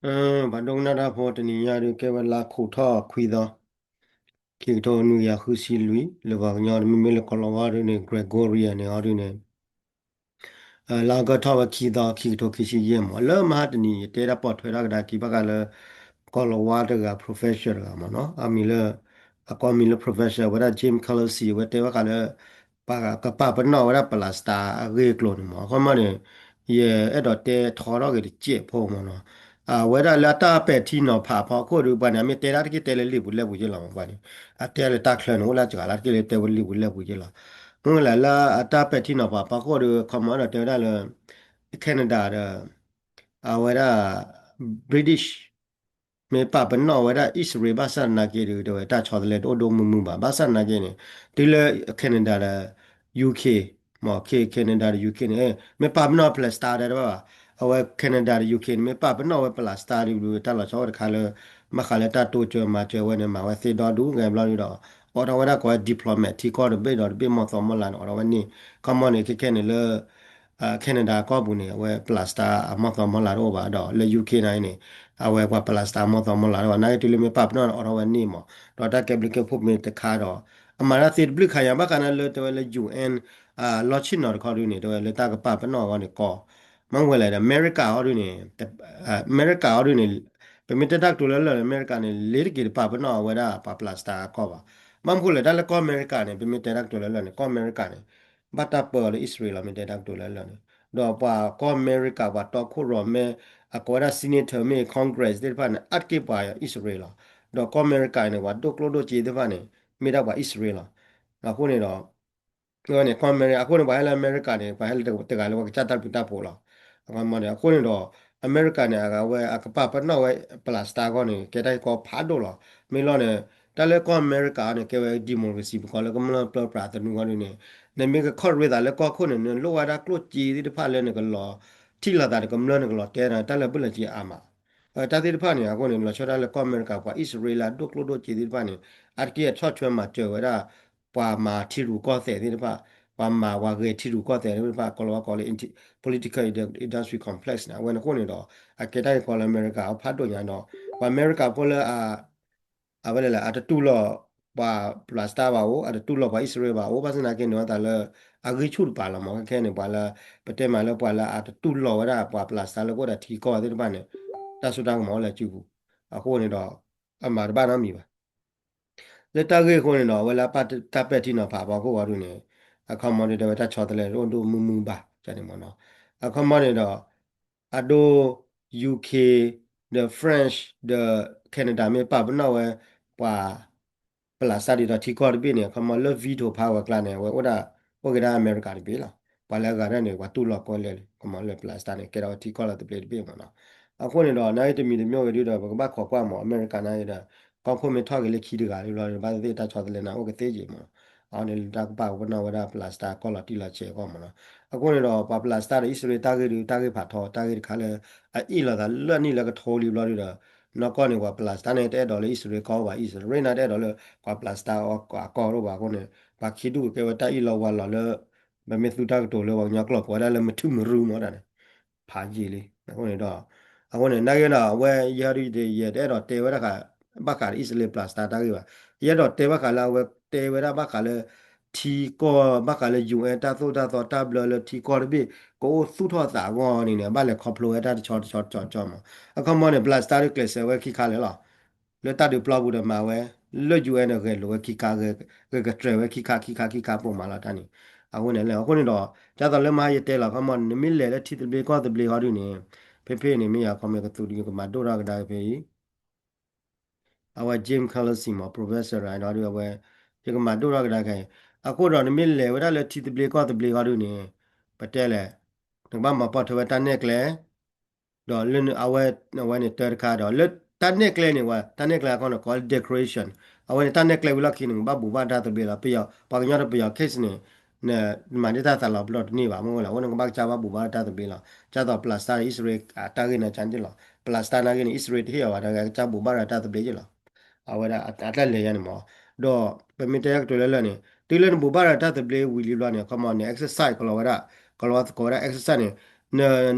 ပှၤဒိကနၣ်တၢ်ဖိ တနံၤညါဒုး ကဲဝဲလါခိးထီၣ်ခွံသီ, ခံကထိနွံကယၤဃုဆံလွံၢ် လၢပှၤကညီ မ့မ့ၢ်လၢကီၢ်လီၤဝါဒုးန့ၣ် Gregorian န့ၣ်အီၤဒုးန့ၣ် လါအီကူးထီၣ်ဝဲခံသီ ခံကထိခံဆံယဲၢ်မး လၢမဟါတနံၤ ယတဲဒၣ်ပိာ်ထွဲထီၣ်ကဒါက့ၤဘၣ်ဃးလၢ ကီၢ်လီၤဝါတဂၤ professor တဂၤမးနီၤ အမံၤလၢ အကိးမံၤလၢ professor ဝဲဒၣ် Jim Calliope ဝဲတဲဘၣ်ဃးလၢ ပှၤကပာ်ပနီၣ်ဝဲဒၣ် Palestine အဂ့ၢ်အကျိၤန့ၣ်မး အခီပညီန့ၣ် ယအဲၣ်ဒိးတဲထီထီၣ်က့ၤတစဲးဖိမးနီၤ အဝဲဒၣ်လၢအတၢ်ပဲာ်ထံနီၤဖးအဖီခိၣ်ဒီး ပှၤန့ၣ် အမ့ၢ်တဲဒၣ်တက့ၢ်တဲလၢလံာ်ပူၤလဲၢ်ပူၤက့လီၤ ပှၤန့ၣ် အတဲလၢတၢ်ချၢန့ၣ် အိၣ်လၢစှၤလၢတက့ၢ်လၢတဲဝဲလံာ်ပူၤလဲၢ်ပူၤက့လီၤ မ့ၢ်လၢ လၢအတၢ်ပဲာ်ထံနီၤဖးအဖီခိၣ်ဒီး အခီပညီဒီးတဲဝဲဒၣ်လၢ Canada ဒီး အဝဲဒၣ် British မ့ၢ်ပာ်ပနီၣ်ဝဲဒၣ် အံၣ်စရ့လးဘၣ်ဆၣ်သနာ်က့ဒီး တဲဝဲတၢ်ဆီတလဲတအိၣ်ဒိၣ်မုၢ်မုၢ်ဘၣ် ဘၣ်ဆၣ်သနာ်က့န့ၣ် တုၤလၢ Canada ဒီး UK မ့ၢ် Canada ဒီး UK န့ၣ် မ့ၢ်ပာ်ပနီၣ် Palestine တဘၣ်ဘၣ် အဝဲ Canada ဒီး UK န့ၣ် မ့ၢ်ပာ်ပနီၣ်ဝဲ Palestine ဒီး တၢ်လီၤဆီအိၣ်တခါလၢ ဘၣ်ဃးလၢတၢ်တိစၢၤမၤစၢၤဝဲန့ၣ် မၤဝဲသ့ဒီဒူၣ်ဂဲၤဘျီဒီး အိးထီၣ်ဝဲဒၣ်ကိးဝဲ diplomat ထံကီၢ်တဘ့ၣ်ဒီးတဘ့ၣ်မီၢ်သီမီၢ်လၤန့ၣ် အိးထီၣ်ဝဲန့ၣ် အခီပညီန့ၣ် ခဲခဲန့ၣ်လၢ Canada ကီၢ်ပူၤန့ၣ် အဝဲ Palestine အမီၢ်သီမီၢ်လၤတအိၣ်ဘၣ်ဒီး လၢ UK န့ၣ်န့ၣ် အဝဲပှၤ Palestine အမီၢ်သီမီၢ်လၤတအိၣ်ဘၣ် နာ်က့တုၤလၢမ့ၢ်ပာ်ပနီၣ်န့ၣ် အိးထီၣ်ဝဲန့ၣ်မး ဒီးတၢ်ကဲဘျုးကဲဖှိၣ်မ့ၢ်တခါဒီး အမၤတၢ်သ့တဘျုးခါညါဘၣ်ဃးန့ၣ်လၢတဲဝဲလၢ UN လီၢ်ဆ့ၣ်နီၤတခီဒုးန့ၣ် တဲဝဲလၢတၢ်ကပာ်ပနီၣ်အဂီၢ်န့ၣ်ကီ မ့ၢ်ဝဲလဲၣ်ဒီး အမဲရကၤအီၤဒုးန့ၣ် အမဲရကၤအီၤဒုးန့ၣ် ပမ့ၢ်တဲတၢ်ကတိၤလၢလၢာ်န့ၣ် အမဲရကၤန့ၣ် လ့ၤတက့ၤတပာ်ပနီၣ်အဝဲဒၣ်ပှၤ Palestine အကီၢ်ဘၣ်. ဘၣ်မနုၤဃိလဲၣ် တၢ်လၢကီၢ်အမဲရကၤန့ၣ် ပမ့ၢ်တဲတၢ်ကတိၤလၢလၢာ်န့ၣ် ကီၢ်အမဲရကၤန့ၣ် ဘၣ်တၢ်ပၢအီၤလၢအံၣ်စရ့လးလီၤ မ့ၢ်တဲတၢ်ကတိၤလၢလၢာ်န့ၣ် ဒီးပှၤကီၢ်အမဲရကၤ ပှၤတီခိၣ်ရိၣ်မဲ အကိးဝဲဒၣ် senator မ့ၢ် Congress သ့ၣ်တဖၣ်န့ၣ် အါတက့ၢ်ပှၤအံၣ်စရ့လးလီၤ. ဒီးကီၢ်အမဲရကၤန့ၣ် ပှၤဒိၣ်ကျိၣ်ဒိၣ်စ့သ့ၣ်တဖၣ်န့ၣ် မ့ၢ်ဒၣ်ပှၤအံၣ်စရ့လးလီၤ. အဃိန့ၣ်ဒီး န့ၣ် ကီၢ်အမဲရကၤ အဃိန့ၣ် ပှၤဟဲလၢအမဲရကၤန့ၣ် ပှၤဟဲလၢတဂၤလၢပှၤကစၢ်တၢ်ဘျုးတၢ်ဖှိၣ်လီၤ. အဃိန့ၣ် အဃိန့ၣ်ဒီး အမဲရကၤန့ၣ် အဝဲအကပာ်ပနီၣ်ဝဲ Palestine အဂီၢ်န့ၣ် ကဲတၢ်ဟ့ၣ်ကီဖးဒိၣ်လီၤ. မ့ၢ်လီၤန့ၣ် တၢ်လၢကီၢ်အမဲရကၤန့ၣ် ကဲဝဲ democracy ပကိးလၢကမျၢၢ်ပၢပြးသနူအဂီၢ်ဒုးန့ၣ် နမ့ၢ်ကခီၣ်ရ့သးလၢကီၢ်ခိၣ်န့ၣ် နလိၣ်ဝဲဒၣ်ကျိၣ်စ့သ့ၣ်တဖၣ်လၢနကလီၤ ထံၣ်လိာ်သးဒီးကမျၢၢ်နကလီၤတဲနၤ တၢ်လၢဘၣ်လၢက့ၤအါမး တၢ်သ့ၣ်တဖၣ်န့ၣ် အဃိန့ၣ် လီၤဆီဒၣ်တၢ်လၢကီၢ်အမဲရကၤ ပှၤအံၣ်စရ့လးဒိၣ်ကျိၣ်ဒိၣ်စ့သ့ၣ်တဖၣ်န့ၣ် အါတက့ၢ်အဆီၣ်ထွဲမၤစၢၤဝဲဒၣ် ပှၤမၤထံရူၢ်ကီၢ်သဲးသ့ၣ်တဖၣ် ပှၤမၤပှၤဂဲၤထံရူၢ်ကီၢ်သဲးသ့ၣ်တဖၣ် ကီးလီၤဝဲကိးလၢ political industry complex န့ၣ် အဝဲန့ၣ်အဃိန့ၣ်ဒီး အကဲတၢ်ဟ့ၣ်ကီလၢအမဲရကၤအဖးဒိၣ်ညါဒီး ပှၤအမဲရကၤဖိလၢ အဝဲလဲၣ် အတတူၢ်လိာ်ပှၤ Palestine ဘၣ်အိၣ် အတတူၢ်လိာ်ပှၤအံၣ်စရ့လးဘၣ်အိၣ် ဘၣ်ဆၣ်သနာ်က့န့ၣ် အသးလၢ အဂံၢ်ဆူၣ်တပၤလီၤမး ခဲခဲန့ၣ် ပှၤလၢ ပတဲမးလၢပှၤလၢအတတူၢ်လိာ်ဝဲဒၣ်ပှၤ Palestine လၢကအိၣ်ဒီးထံကီၢ်သ့ၣ်တဖၣ်န့ၣ် တၢ်စိတၢ်ကမီၤအိၣ်လၢစုပူၤ အဃိန့ၣ်ဒီး အမၤတဘၣ်နီတမံၤဘၣ်. လၢတၢ်ဂ့ၢ်အဃိန့ၣ်ဒီး အဝဲလၢတၢ်ပဲာ်ထံနီၤဖးအဖီခိၣ်အီၤဒုးန့ၣ် အခီပညီဒုးတဲဝဲတၢ်ဆီတလဲတအိၣ်ဒိၣ်မုၢ်မုၢ်ဘၣ်န့ၣ်မးနီၤ အခီပညီန့ၣ်ဒီး အဒိ UK ဒီး French ဒီး Canada မ့ၢ်ပာ်ပနီၣ်ဝဲ ပှၤ Palestine ဒ်သိးထံကီၢ်တဘ့ၣ်န့ၣ် အခီပညီလၢ veto power အကျါန့ၣ် အဝဲအိၣ်ဒၣ် အိၣ်က့ၤဒၣ်အမဲရကၤတဘ့ၣ်လီၤ. ပှၤလၢအဂၤဒၣ်န့ၣ် ပှၤတူၢ်လိာ်ကီၢ်လဲၣ်လံ အခီပညီလၢ Palestine န့ၣ် ကဲထီၣ်ဝဲထံကီၢ်လၢသဘျ့တဘ့ၣ်မးနီၤ. အဃိန့ၣ်ဒီး နာ်ဂ့ၤတမံၤတမံၤဝဲဒုဒီး ပကဘၣ်ခိးကွၢ်မး အမဲရကၤနာ်ဂ့ၤဒီး ကီၢ်ခိၣ်မ့ၢ်ထီၣ်က့ၤလၢခံတဂၤလံဘျီဒီး ဘၣ်သ့ၣ်သ့ၣ်တၢ်ဆီတလဲန့ၣ် အိၣ်ကသ့က့ၤမးနီၤ. အဝဲန့ၣ်လၢတၢ်ကပာ်ပနီၣ်ဝဲဒၣ် Palestine ကီၢ်လီၤတံၢ်လီၤဆဲးအဂီၢ်မးနီၤ. အဃိန့ၣ်ဒီး ပှၤ Palestine ဒီးအံၣ်စရ့လးတၢ်ဂ့ၢ်ဒုး တၢ်ဂ့ၢ်ဖးထီ တၢ်ဂ့ၢ်တခါလၢ အအ့ၣ်လိာ်သးလၢနံၣ်လၢကထိလံဘျီဒုဒီး နီၢ်ကီၢ်န့ၣ် ပှၤ Palestine န့ၣ် တအဲၣ်ဒိးလၢအံၣ်စရ့လးကီၢ်ဘၣ် အံၣ်စရ့လးန့ၣ် တအဲၣ်ဒိးလၢပှၤ Palestine အကီၢ်တအိၣ်ဘၣ်အဃိန့ၣ် ပှၤခံဒူၣ်ကကဲဝဲတၢ်အ့ၣ်လိာ်ဝါလိာ်လၢ ပမ့ၢ်သူတၢ်ကတိၤလၢပှၤကညီကျိာ်ကိးဝဲဒၣ်လၢမထူမရူမးတၢ်န့ၣ် ဖးယံာ်လံ. အဃိန့ၣ်ဒီး အဃိန့ၣ် နာ်ဂ့ၤဒီး အဝဲယဲဒုး ယတအဲၣ်ဒိးတဲဝဲဒၣ်ဃး ဘၣ်ဃးဒီးအံၣ်စရ့လး Palestine တၢ်ဂ့ၢ်ဘၣ်. ယအဲၣ်ဒိးတဲဘၣ်ဃးလၢအဝဲတဲဝဲဒၣ်ဘၣ်ဃးလၢ ထံကီၢ် ဘၣ်ဃးလၢ UN တၢ်သိၣ်တၢ်သီတၢ်ဘျၢလၢထံကီၢ်တဘ့ၣ် ကအိၣ်သူၣ်ထီၣ်သးအဂီၢ်န့ၣ်န့ၣ် ဘၣ်လဲၤခီဖျိဝဲတၢ်တဆီတဆီတဆီတဆီမး. အခီပညီန့ၣ် Palestine ဒုးကျဲးစၢးဝဲခံခါလၢာ်လီၤ. လၢတၢ်ဒုးပျီပူၤဒီးမၤဝဲ, လၢ UN ဒီးဂဲၤလိာ်ဝဲခံခါ, ဂဲၤကတြဲၤဝဲခံခါ ခံခါ ခံခါပိာ်မးလီၤတၢ်န့ၣ်. အဃိန့ၣ်လၢ အဃိန့ၣ်ဒီး ဒ်သိးလၢမဟါယတဲလီၤ အခီပညီန့ၣ် နမ့ၢ်လဲၤလၢထံသဘျ့ကီၢ်သဘျ့ဟီဒုန့ၣ် ဖဲဖဲန့ၣ် မ့ၢ်ယၤ comment ကသူးဒုး ယကမၤဒိၣ်ထီၣ်ကဒါက့ၤဖဲအံၤ အဝဲ Jim Calliope မး professor ဒ်အဝဲ ယကမၤဒိၣ်ထီၣ်ကဒါက့ၤ, အဃိဒီးနမ့ၢ်လဲၤဝဲဒၣ်လၢထံသဘျ့ကီၢ်သဘျ့ဟီဒုန့ၣ် ပတဲလဲၣ်, နကဘၣ်မၤပိာ်ထွဲဝဲတၢ်နဲၣ်ကျဲ, ဒီးလၢအဝဲ အဝဲန့ၣ်တၢ်တခါဒီး လၢတၢ်နဲၣ်ကျဲန့ၣ် ဝဲတၢ်နဲၣ်ကျဲအခီန့ၣ် ကိးလၢ decoration, အဝဲန့ၣ်တၢ်နဲၣ်ကျဲဝံၤလီၢ်ခံန့ၣ် နကဘၣ်ဘူၣ်ဘၣ်တၢ်သဘျ့လီၤ. ပယီၤ ပှၤကညီတပယီၤ case န့ၣ် နမၤဒ်တၢ်သးလီၤပျီတန့ၢ်ဘၣ် မ့ၢ်ဝဲလီၤ. အဃိန့ၣ် ကဘၣ်ကစၢ်ဘၣ်ဘူၣ်ဘၣ်တၢ်သဘျ့လီၤ. ကၢ်သိး Palestine ဒီးအံၣ်စရ့လး တၢ်ဂ့ၢ်န့ၣ်ကန့ၣ် အံၣ်စရ့လးတဟ့ၣ်အီၤဘၣ် တၢ်ဂ့ၢ်ကစၢ်ဘူၣ်ဘၣ်ဒီးတၢ်သဘျ့ယ့ၣ်လီၤ. အဝဲဒၣ်အတၢ်လဲၤယါန့ၣ်မး, ဒီးပမ့ၢ်တဲကတိၤလၢလၢာ်န့ၣ် တုၤလၢနဘူၣ်ဘၣ်ဒီးတၢ်သဘျ့ဝံၤလံဘျီန့ၣ် အခီပညီန့ၣ် exercise ကလီၤဝဲဒၣ် ကလီၤဝဲသကိးဝဲဒၣ် exercise န့ၣ်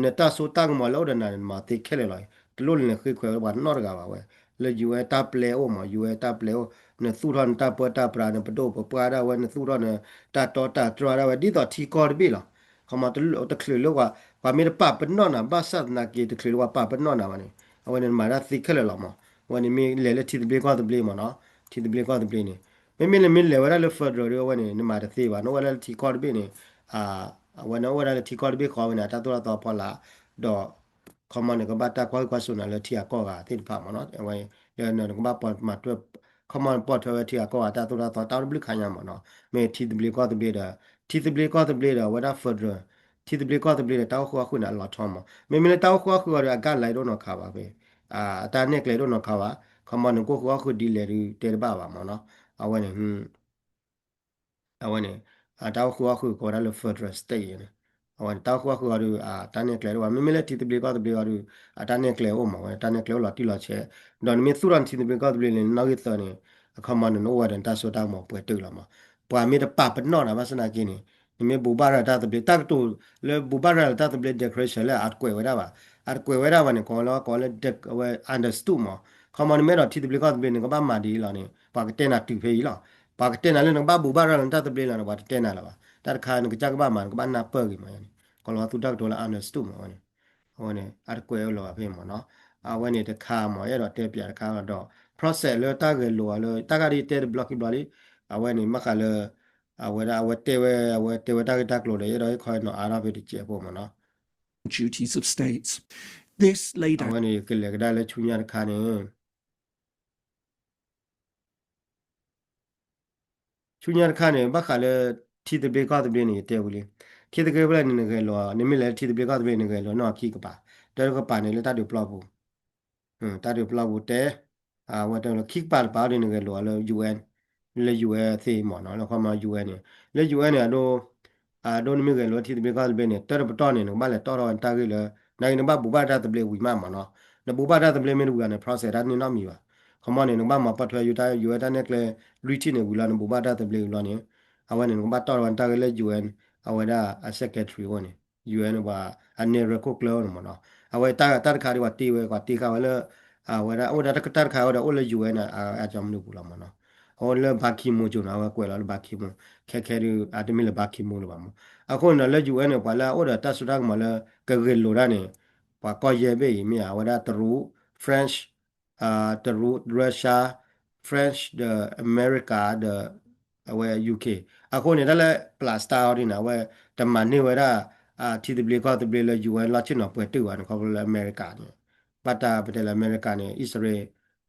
နတၢ်စိတၢ်ကမီၤလၢအိၣ်ဒီးနၤန့ၣ် နမၤသ့ခဲလၢာ်လီၤ. တလိၣ်လၢနဃ့ခွဲးဝဲပှၤနီတဂၤဘၣ်ဝဲ, လၢ ယူႇအဲၣ် တၢ်ပျဲအိၣ်မး ယူၣ်အဲၣ် တၢ်ပျဲအိၣ်, နသူၣ်ထီၣ်နတၢ်ပၢတၢ်ပြး နပဒိၣ်ပပှၢ်ဒၣ်ဝဲ နသူၣ်ထီၣ်နတၢ်တီတၢ်တြၢ်ဒၣ်ဝဲ ဒ်သိးထံကီၢ်တဘ့ၣ်လီၤ. ခီမီ တချုးလၢပှၤ ပှၤမ့ၢ်တပာ်ပနီၣ်နၤ ဘၣ်ဆၣ်သနာ်က့ တချုးလၢပှၤပာ်ပနီၣ်နၤဘၣ်န့ၣ် အဝဲန့ၣ်မၤတၢ်သ့ခဲလၢာ်လီၤမး. အဝဲန့ၣ်မ့ၢ်လဲၤလၢထံသဘျ့ကီၢ်သဘျ့မးနီၤ, ထံသဘျ့ကီၢ်သဘျ့န့ၣ် မ့မ့ၢ်လၢမ့ၢ်လဲၤဝဲဒၣ်လၢ federal ဒီး အဝဲန့ၣ် နမၤတသ့ဘၣ်, နအိၣ်ဝဲဒၣ်လၢထံကီၢ်တဘ့ၣ်န့ၣ် အဝဲန့ၣ်အိၣ်ဝဲဒၣ်လၢထံကီၢ်တဘ့ၣ်ဃီဝဲန့ၣ် အတၢ်သိၣ်တၢ်သီဖီလာ်, ဒီး ခီမီန့ၣ် ကဘၣ်တၢ်ကွၢ်ဟုၣ်ကွၢ်စိာ်နၤလၢထံဂၤကီၢ်ဂၤသ့ၣ်တဖၣ်မးနီၤ. အဝဲ နကဘၣ်ပာ်မၤထွဲ ခီမီနပိာ်ထွဲဝဲထံဂၤကီၢ်ဂၤတၢ်သိၣ်တၢ်သီ တၢ်အိၣ်တဘျုးခါညါမးနီၤ. မ့ၢ်ထံသဘျ့ကီၢ်သဘျ့ဒီး ထံသဘျ့ကီၢ်သဘျ့ဒီး အဝဲဒၣ် federal ထံသဘျ့ကီၢ်သဘျ့ဒီး တၢ်အိၣ်ဃုာ်အီၣ်ဃုာ်န့ၣ် အလီၤဆီမး. မ့မ့ၢ်လၢတၢ်အိၣ်ဃုာ်အီၣ်ဃုာ်အီၤဒီး အကါလါတအိၣ်နီတခါဘၣ်ဖဲ အတၢ်နဲၣ်ကျဲတအိၣ်နီတခါဘၣ်. ခီမီနကအိၣ်ဃုာ်အီၣ်ဃုာ်ဒ်လဲၣ်ဒီး တဲတဘၣ်ဘၣ်မးနီၤ. အဝဲန့ၣ် အဝဲန့ၣ် အတၢ်အိၣ်ဃုာ်အီၣ်ဃုာ်ကိးဝဲဒၣ်လၢ federal state န့ၣ် အဝဲန့ၣ် တၢ်အိၣ်ဃုာ်အီၣ်ဃုာ်အီၤဒီး အတၢ်နဲၣ်ကျဲတအိၣ်ဘၣ်. မ့မ့ၢ်လၢထံသဘျ့ကီၢ်သဘျ့အီၤဒီး အတၢ်နဲၣ်ကျဲအိၣ်မး အဝဲတၢ်နဲၣ်ကျဲအိၣ်လီၤတံၢ်လီၤဆဲး, ဒီးနမ့ၢ်သူၣ်ထီၣ်နထံသဘျ့ကီၢ်သဘျ့န့ၣ် နနီၣ်ဂံၢ်သၢန့ၣ် အခီမီန့ၣ် နအိၣ်ဝဲဒီးနတၢ်စိတၢ်ကမီၤပှဲၤတုာ်လီၤမး. ပှၤမ့ၢ်တပာ်ပနီၣ်နၤဘၣ်ဆၣ်သနာ်က့န့ၣ် နမ့ၢ်ဘူးဘၣ်ရၤတၢ်သဘျ့ တၢ်ကတိၤလၢဘူးဘၣ်ရၤလၢတၢ်သဘျ့ declaration လၢအတကွဲးဝဲဒၣ်ဘၣ်, အတကွဲးဝဲဒၣ်ဘၣ်န့ၣ် ကိးလၢကိးလၢ အဝဲ understood မး. ခီမီနမ့ၢ်အဲၣ်ဒိးထံသဘျ့ကီၢ်သဘျ့န့ၣ် နကဘၣ်မၤဒ်အံၤလီၤန့ၣ် ပှၤကတဲနၤတုၤဖဲအံၤလီၤ. ပှၤကတဲနၤလၢနကဘၣ်ဘူးဘၣ်ရၤလၢနတၢ်သဘျ့လီၤန့ၣ် ပှၤတတဲနၤလၢၤဘၣ်. တၢ်တခါနကစၢ်ကဘၣ်မၤ နကဘၣ်နၢ်ပၢၢ်ဂ့ၤမးန့ၣ် ကိးလီၤသူတၢ်ကတိၤလၢ understood မးဝဲန့ၣ်. အဝဲန့ၣ် အတကွဲးအလီၤဘၣ်ဖဲမးနီၤ. အဝဲန့ၣ်တခါမး အဲၣ်ဒိးတဲပၠးတခါလီၤဒီး process လၢတၢ်ဂဲၤလိာ်အီၤလၢ တၢ်ဂၤဒ်တဲတဘျီခံဘျီလံ. အဝဲန့ၣ် ဘၣ်ဃးလၢ အဝဲဒၣ် အဝဲတဲဝဲ အဝဲတဲဝဲတၢ်ဂ့ၢ်တၢ်ကျိၤဒီး ယအဲၣ်ဒိးဟ့ၣ်ခီဟ့ၣ်နီၤအါထီၣ်ဖဲတစဲးဖိမးနီၤ. duties of states. This laid out အဝဲန့ၣ် ယကလဲၤကဒါလၢဆူညါတခါန့ၣ် ဆူညါတခါန့ၣ် ဘၣ်ဃးလၢ ထံသဘျ့ကီၢ်သဘျ့န့ၣ် ယတဲဝံၤလံ. ထံသဘျ့ကီၢ်သဘျ့န့ၣ် နဂဲၤလိာ် နမ့ၢ်လဲၤလၢထံသဘျ့ကီၢ်သဘျ့ နဂဲၤလိာ်နီၢ်ခံကပၤ, တၢ်တကပၤန့ၣ်လၢတၢ်ဒုးပျီပူၤ တၢ်ဒုးပျီပူၤတဲ အဝဲတဲလၢခံကပၤတပၤအီၤဒ်န့ၣ် နဂဲၤလိာ်အီၤလၢ ယူၣ်အ့ၣ် လၢ ယူၣ်အ့ၣ် သ့မးနီၤ လၢခီမီ ယူၣ်အ့ၣ် န့ၣ် လၢ ယူၣ်အ့ၣ် န့ၣ် အဒိ အဒိနမ့ၢ်ဂဲၤလိာ်ထံသဘျ့ကီၢ်သဘျ့န့ၣ် တၢ်တပတီၢ်န့ၣ် နကဘၣ်လဲၤတီၣ်ထီၣ်ဝဲနတၢ်ဂ့ၢ်လၢ နာ်က့နဘၣ်ဘူးဘၣ်တၢ်သဘျ့ဝံၤမးမးနီၤ. နဘူးဘၣ်တၢ်သဘျ့မ့ၢ်တဝံၤဘၣ်န့ၣ် process တၢ်န့ၢ်နီတမံၤဘၣ်. ခီမီန့ၣ် နကဘၣ်မၤပိာ်ထွဲယူၣ်တၢ် ယူၣ်အ့ၣ် တၢ်နဲၣ်ကျဲ လွံၢ်ထံၣ်န့ၣ်ဝံၤလီၤ နဘူးဘၣ်တၢ်သဘျ့ဝံၤလီၤန့ၣ် အဝဲန့ၣ် နကဘၣ်တီၣ်ထီၣ်ဝဲနတၢ်ဂ့ၢ်လၢ ယူၣ်အ့ၣ် အဝဲဒၣ်အ secretary အိၣ်န့ၣ် ယူၣ်အ့ၣ် န့ၣ်ပှၤ အနဲၣ်ရွဲၣ်ခိၣ်ကျၢၢ်အိၣ်န့ၣ်မးနီၤ. အဝဲတၢ်တခါဒ်ပှၤတ့ဝဲ ပှၤတ့ဃာ်ဝဲလၢ အဝဲဒၣ်အိၣ်ဒၣ်တၢ်တခါဝဲဒီးအိၣ်လၢ ယူၣ်အ့ၣ် န့ၣ် အကၠီမနုၤပူၤလီၤမးနီၤ. အိၣ်လၢ ဘါခီမူၣ် ကၠိနီၤ အဝဲကွဲးလီၤလၢ ဘါခီမူၣ် ခဲခဲဒ် အတမ့ၢ်လၢ ဘါခီမူၣ် လၢၤဘၣ်မး. အဃိန့ၣ်ဒီးလၢ ယူၣ်အ့ၣ် န့ၣ် ပှၤလၢအအိၣ်ဒီးတၢ်စိတၢ်ကမီၤလၢ ကဂဲၤလိာ်တၢ်န့ၣ် ပှၤကီၢ်ယဲၢ်ဘ့ၣ်အံၤမ့ၢ်ဧါ အဝဲဒၣ်တရူး French တရူး Russia French ဒီး America ဒီး အဝဲ ယူၣ်ခ့ၣ် အဃိန့ၣ် တၢ်လၢ ပျးစတါ အီၤဒ်န့ၣ် အဝဲတမၤန့ၢ်ဝဲဒၣ် ထံသဘျ့ကီၢ်သဘျ့လၢ ယူၣ်အ့ၣ် လီၢ်ဆ့ၣ်နီၤပှဲၤတုာ်ဘၣ်န့ၣ် ခီဖျိလၢအမဲရကၤန့ၣ် ဘၣ်တၢ်ပတဲလၢအမဲရကၤန့ၣ် အံၣ်စရ့လး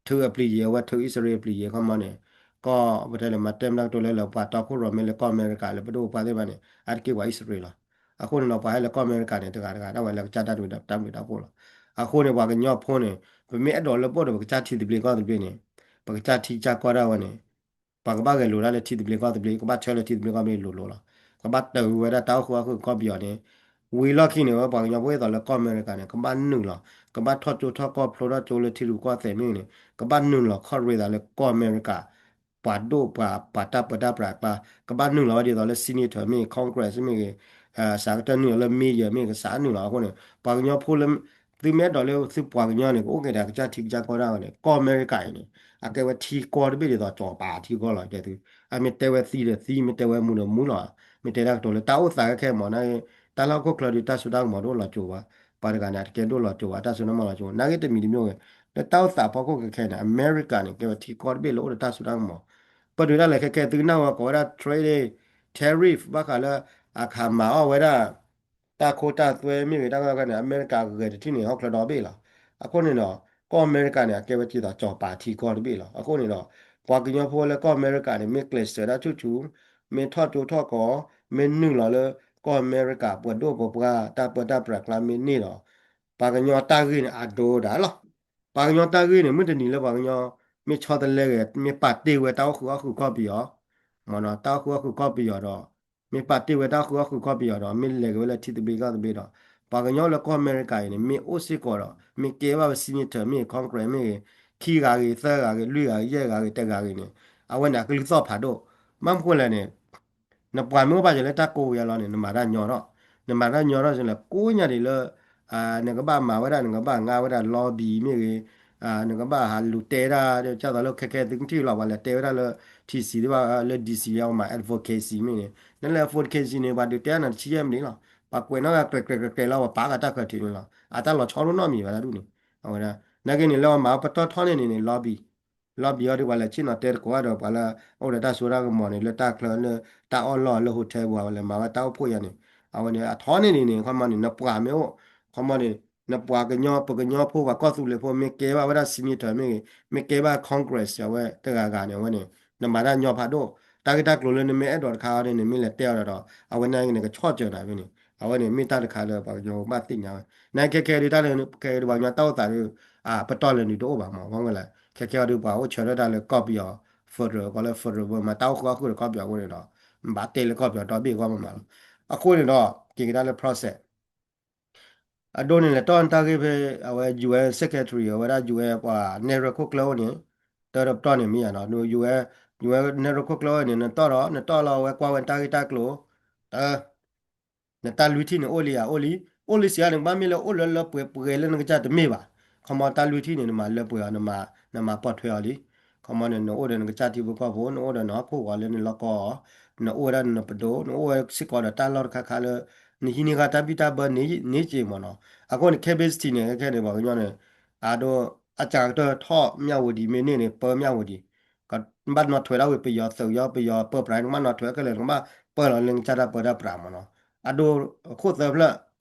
ထုးအပျံၤယဲၤ အဝဲထုးအံၣ်စရ့လးအပျံၤယဲၤ ခီမီန့ၣ် ကီၢ်ပတဲလၢမၤတဲမတၤကတိၤလၢလၢပှၤတီခိၣ်ရိၣ်မဲလၢကီၢ်အမဲရကၤလၢပဒိၣ်ပပှၢ်သ့ၣ်တဖၣ်န့ၣ် အါတက့ၢ်ပှၤအံၣ်စရ့လးလီၤ. အဃိန့ၣ်ဒီး ပှၤဟဲလၢကီၢ်အမဲရကၤန့ၣ် တဂၤတဂၤဒၣ်ဝဲလၢကစၢ်တၢ်ဒုးတၢ်မုာ်တၢ်ဖှိၣ်လီၤ. အဃိန့ၣ် ပှၤကညီဖိန့ၣ် ပမ့ၢ်အဲၣ်ဒိးလၢပအိၣ်ဒီးပကစၢ်ထံသဘျ့ကီၢ်သဘျ့န့ၣ် ပကစၢ်ထံကစၢ်ကီၢ်ဒၣ်ဝဲန့ၣ် ပှၤကဘၣ်ဂဲၤလိာ်ဒၣ်လၢထံသဘျ့ကီၢ်သဘျ့ ကဘၣ်ဆၢလၢထံသဘျ့ကီၢ်သဘျ့လိၤလိၤလီၤ. ကဘၣ်တၢ်ဂ့ၢ်ဝဲဒၣ်တၢ်အိၣ်ဃုာ်အီၣ်ဃုာ်ကီၢ်ပယီၤန့ၣ် ဝံၤလီၢ်ခံန့ၣ် ဝဲပှၤကညီဖိဒ်သိးလၢကီၢ်အမဲရကၤန့ၣ် ကဘၣ်နုာ်လီၤ ကဘၣ်ထီၣ်ကၠိထီၣ်ကီၢ်ဖျိထီၣ်ကၠိလၢထံရူၢ်ကီၢ်သဲးမ့ၢ်ဂ့ၤန့ၣ် ကဘၣ်နုာ်လီၤခီၣ်ရ့သးလၢကီၢ်အမဲရကၤ ပှၤဒိၣ်ပှၤ ပှၤတၢ်ပၢတၢ်ပြးအကျါ ကဘၣ်နုာ်လီၤဝဲဒ်သိးလၢ senator မ့ၢ်ဂ့ၤ congress မ့ၢ်ဂ့ၤ စးကတၢၢ်နုာ်လီၤလၢ mayor မ့ၢ်ဂ့ၤ ကစးနုာ်လီၤအဃိန့ၣ် ပှၤကညီဖိလၢ သုမ့ၢ်အဲၣ်ဒိးလၢသုပှၤကညီန့ၣ် ကအိၣ်က့ၤဒီးကစၢ်ထံကစၢ်ကီၢ်ဒၣ်ဝဲန့ၣ် ကီၢ်အမဲရကၤအံၤန့ၣ် အကဲဝဲထံကီၢ်တဘ့ၣ်ဒ်သိးကၠီၤပၤထံကီၢ်လီၤ တဲသု အမ့ၢ်တဲဝဲသံဒီးသံ မ့ၢ်တဲဝဲမူဒီးမူလီၤ. မ့ၢ်တဲတၢ်ကတိၤလၢတၢ်အိၣ်သးခဲခဲမး နာ်က့ တၢ်လၢဟီၣ်ခိၣ်ချၢဒီးတၢ်စိတၢ်ကမီၤဒိၣ်လီၤကၠိၤဘၣ် ပှၤတဂၤန့ၣ် အတကဲဒိၣ်လီၤကၠိၤဘၣ် တၢ်စိတၢ်ကမီၤလီၤကၠိၤ နာ်က့တမံၤတမံၤဂ့ၤ လၢတၢ်အိၣ်သးဖီခိၣ်ခဲခဲန့ၣ် အမဲရကၤန့ၣ် ကဲဝဲထံကီၢ်တဘ့ၣ်လၢအိၣ်ဒီးတၢ်စိတၢ်ကမီၤ ပဒုးဒၣ်လဲာ်ခဲခဲ သုကနၣ်ဝဲကိးဝဲဒၣ် trade tariff ဘၣ်ဃးလၢ အခးမၤအီၣ်ဝဲဒၣ် တၢ်ခိတၢ်သွဲမ့ၢ်ဂ့ၤ တၢ်ကီတၢ်ခဲန့ၣ် အမဲရကၤဂဲၤတထံၣ်န့ၣ် ဟီၣ်ချၢဒီဘ့ၣ်လီၤ. အဃိန့ၣ်ဒီး ကီၢ်အမဲရကၤန့ၣ် အကဲဝဲဒ်သိးကၠီၤပၤထံကီၢ်တဘ့ၣ်လီၤ. အဃိန့ၣ်ဒီး ပှၤကညီဖိလၢကီၢ်အမဲရကၤန့ၣ် မ့ၢ်ကျဲးစၢးတၢ်ဆူၣ်ဆူၣ် မ့ၢ်ထီၣ်ကၠိထီၣ်ကီၢ် မ့ၢ်နုာ်လီၤလၢ ကီၢ်အမဲရကၤပှၤဒိၣ်ပှၤပှၢ် တၢ်ပၢတၢ်ပြးအကျါမ့ၢ်န့ၢ်ဒီး ပှၤကညီတၢ်ဂ့ၢ်န့ၣ် အဒိဒၣ်လီၤ. ပှၤကညီတၢ်ဂ့ၢ်န့ၣ် မုၢ်တနံၤလၢပှၤကညီ မ့ၢ်ဆီတလဲဂ့ၤ မ့ၢ်ပာ်တ့ၢ်ဝဲတၢ်အိၣ်ဃုာ်အီၣ်ဃုာ်ကီၢ်ပယီၤ မ့ၢ်နီၤ တၢ်အိၣ်ဃုာ်အီၣ်ဃုာ်ကီၢ်ပယီၤဒီး မ့ၢ်ပာ်တ့ၢ်ဝဲတၢ်အိၣ်ဃုာ်အီၣ်ဃုာ်ကီၢ်ပယီၤဒီး မ့ၢ်လဲၤက့ၤဝဲလၢထံသဘျ့ကီၢ်သဘျ့ဒီး ပှၤကညီလၢကီၢ်အမဲရကၤအံၤန့ၣ် မ့ၢ်အိၣ်စ့ၢ်ကီးဒီး မ့ၢ်ကဲဘၣ်ဝဲ senator မ့ၢ် congress မ့ၢ်ဂ့ၤ ခံဂၤဂ့ၤ သၢဂၤဂ့ၤ လွံၢ်ဂၤဂ့ၤ ယဲၢ်ဂၤဂ့ၤ တဂၤဂ့ၤန့ၣ် အဝဲန့ၣ် အကလုၢ်သီၣ်ဖးဒိၣ် ဘၣ်မနုၤဃိလဲၣ်န့ၣ် နပှၤမ့ၢ်အိၣ်ဘၣ်စၢၤလၢတၢ်ကိးဝဲယါလီၤန့ၣ် နမၤတၢ်ညီထီၣ် နမၤတၢ်ညီထီၣ်စ့ၢ်လၢ ကိးညါဒံးလၢ နကဘၣ်မၤဝဲဒၣ် နကဘၣ်ငါဝဲဒၣ် lobby မ့ၢ်ဂ့ၤ, နကဘၣ်ဟးလူၤတဲဒၣ် ဒ်သိးလၢခဲခဲသုကထံၣ်လီၤ ပှၤလဲၤတဲဝဲဒၣ်လၢ ထံဆံး သ့ၣ်တဖၣ်လၢ DC လီၤ မၤ advocacy မ့ၢ်န့ၣ် နလဲၤ advocacy န့ၣ် ပှၤဒုးတဲနၤတဆံယဲၢ်မံးနံးလီၤ. ပှၤကွဲးနီၣ်ဂၤ ကြဲးကြဲးကြဲးကြဲးလီၤ ပှၤပာ်ဃာ်တၢ်ဃၢၤထံးန့ၣ်လီၤ. အတၢ်လီၤဆီဒိၣ်နီတမံၤဘၣ်တၢ်ဒူၣ်န့ၣ်. အဝဲဒၣ် နာ်က့န့ၣ် လၢပှၤမၤပတီၢ်ထီန့ၢ်န့ၣ်န့ၣ် lobby, lobby အီၤဒီး ပှၤလဲၤဆ့ၣ်နီၤတဲသကိးဒီး ပှၤလၢအအိၣ်ဒီးတၢ်စိတၢ်ကမီၤန့ၣ် လၢတၢ်ချၢ လၢတၢ်အီၣ်လီၢ်လၢ hotel ပူၤ ပှၤလဲၤမၤဝဲတၢ်အိၣ်ဖှိၣ်ယါန့ၣ်. အဝဲန့ၣ် အထီန့ၢ်န့ၣ်န့ၣ် ခီမီန့ၣ် နပှၤမ့ၢ်အိၣ် ခီမီန့ၣ် နပှၤကညီ ပကညီဖိ ပှၤကီၢ်သူလ့ၤဖိ မ့ၢ်ကဲဘၣ်ဝဲဒၣ် senator မ့ၢ်ဂ့ၤ, မ့ၢ်ကဲဘၣ် Congress အဝဲတဂၤဂၤန့ၣ် အဝဲန့ၣ် နမၤတၢ်ညီဖးဒိၣ်. တၢ်ဂ့ၢ်တၢ်ကျိၤလၢ နမ့ၢ်အဲၣ်ဒိးတခါအီၤန့ၣ် နမ့ၢ်လဲၤတဲအီၤဒီး အဝဲန့ၣ်န့ၣ် ကဆီၣ်စၢၤနၤဖဲန့ၣ်. အဝဲန့ၣ် မ့ၢ်တၢ်တခါလၢ ပှၤကညီဘၣ်သ့ၣ်ညါဝဲ. နခဲခဲဒုး တၢ်လၢခဲခဲဒုး ပှၤကညီတၢ်အိၣ်သးဒီး ပတီၢ်လဲၤနုာ်တအိၣ်ဘၣ်မး ခီမီလဲၣ်. ခဲခဲအီၤဒုး ပှၤအိၣ်ဆၢထၢၣ်တၢ်လၢကီၢ်ပယီၤ federal ကီးလၢ federal မၤတၢ်အိၣ်ဃုာ်အီၣ်ဃုာ်ဒီးကီၢ်ပယီၤအဃိန့ၣ်ဒီး ဘၣ်တဲလၢကီၢ်ပယီၤဒီဘ့ၣ်အဂီၢ်မးမးလီၤ. အဃိန့ၣ်ဒီး က့ၤကဒါလၢ process အဒိန့ၣ် လဲၤတီၢ်နတၢ်ဂ့ၢ်ဖဲ အဝဲ UN secretary အဝဲဒၣ် UN ပှၤနဲၣ်ရွဲၣ်ခိၣ်ကျၢၢ်အိၣ်န့ၣ် တၢ်တပတီၢ်န့ၣ်မ့ၢ်ယါနီၤ UN, UN နဲၣ်ရွဲၣ်ခိၣ်ကျၢၢ်အိၣ်န့ၣ် နတီၢ်ဒီး နတီၢ်လီၤဝဲကွၢ်ဝဲတၢ်ဂ့ၢ်တၢ်ကျိၤ တၢ် နတၢ်လွံၢ်ထံၣ်န့ၣ်အိၣ်လံဧါ အိၣ်လံ, အိၣ်လံစံးဧါန့ၣ် ကဘၣ်မ့ၢ်လၢအိၣ်လၢလၢပှဲၤပှဲၤလၢနကစၢ်တမ့ၢ်ဘၣ်. ခီမီတၢ်လွံၢ်ထံၣ်န့ၣ် နမၤလၢပှဲၤအီၤ နမၤပိာ်ထွဲအီၤလံ. ခီမီန့ၣ် နအိၣ်ဒီးနကစၢ်ထံဖိကီၢ်ဖိ နအိၣ်ဒီးနဟီၣ်ခိၣ်ဂီၤလၢနလီၢ်ကီၢ်အီၤ, နအိၣ်ဝဲဒၣ်နပဒိၣ် နအိၣ်ဝဲစ့ၢ်ကီးဒီးတၢ်လီၢ်တခါခါလၢ နဟံးန့ၢ်ဃာ်တၢ်ဘံၣ်တၢ်ဘၢန့ၣ်စ့ၢ်မ့ၢ်နီၤ. အဃိန့ၣ် capacity န့ၣ် ခဲခဲန့ၣ် ပှၤကညီန့ၣ် အဒိ အစှၤကတၢၢ်ထီၣ်မၠၣ်ဝတံၤမ့ၢ်န့ၢ်န့ၣ် ပၢမၠၣ်ဝတံၤ ကဘၣ်နီၣ်ထွဲဒၣ်ဝဲပယီၤသုးယီၤ ပယီၤပၢပြး နကဘၣ်နီၣ်ထွဲခဲလၢာ် နကဘၣ်ပၢလီၤလၢနကစၢ်တၢ်ပၢတၢ်ပြးမ့ၢ်နီၤ. အဒိ ခိၣ်သၢဖျၢၣ်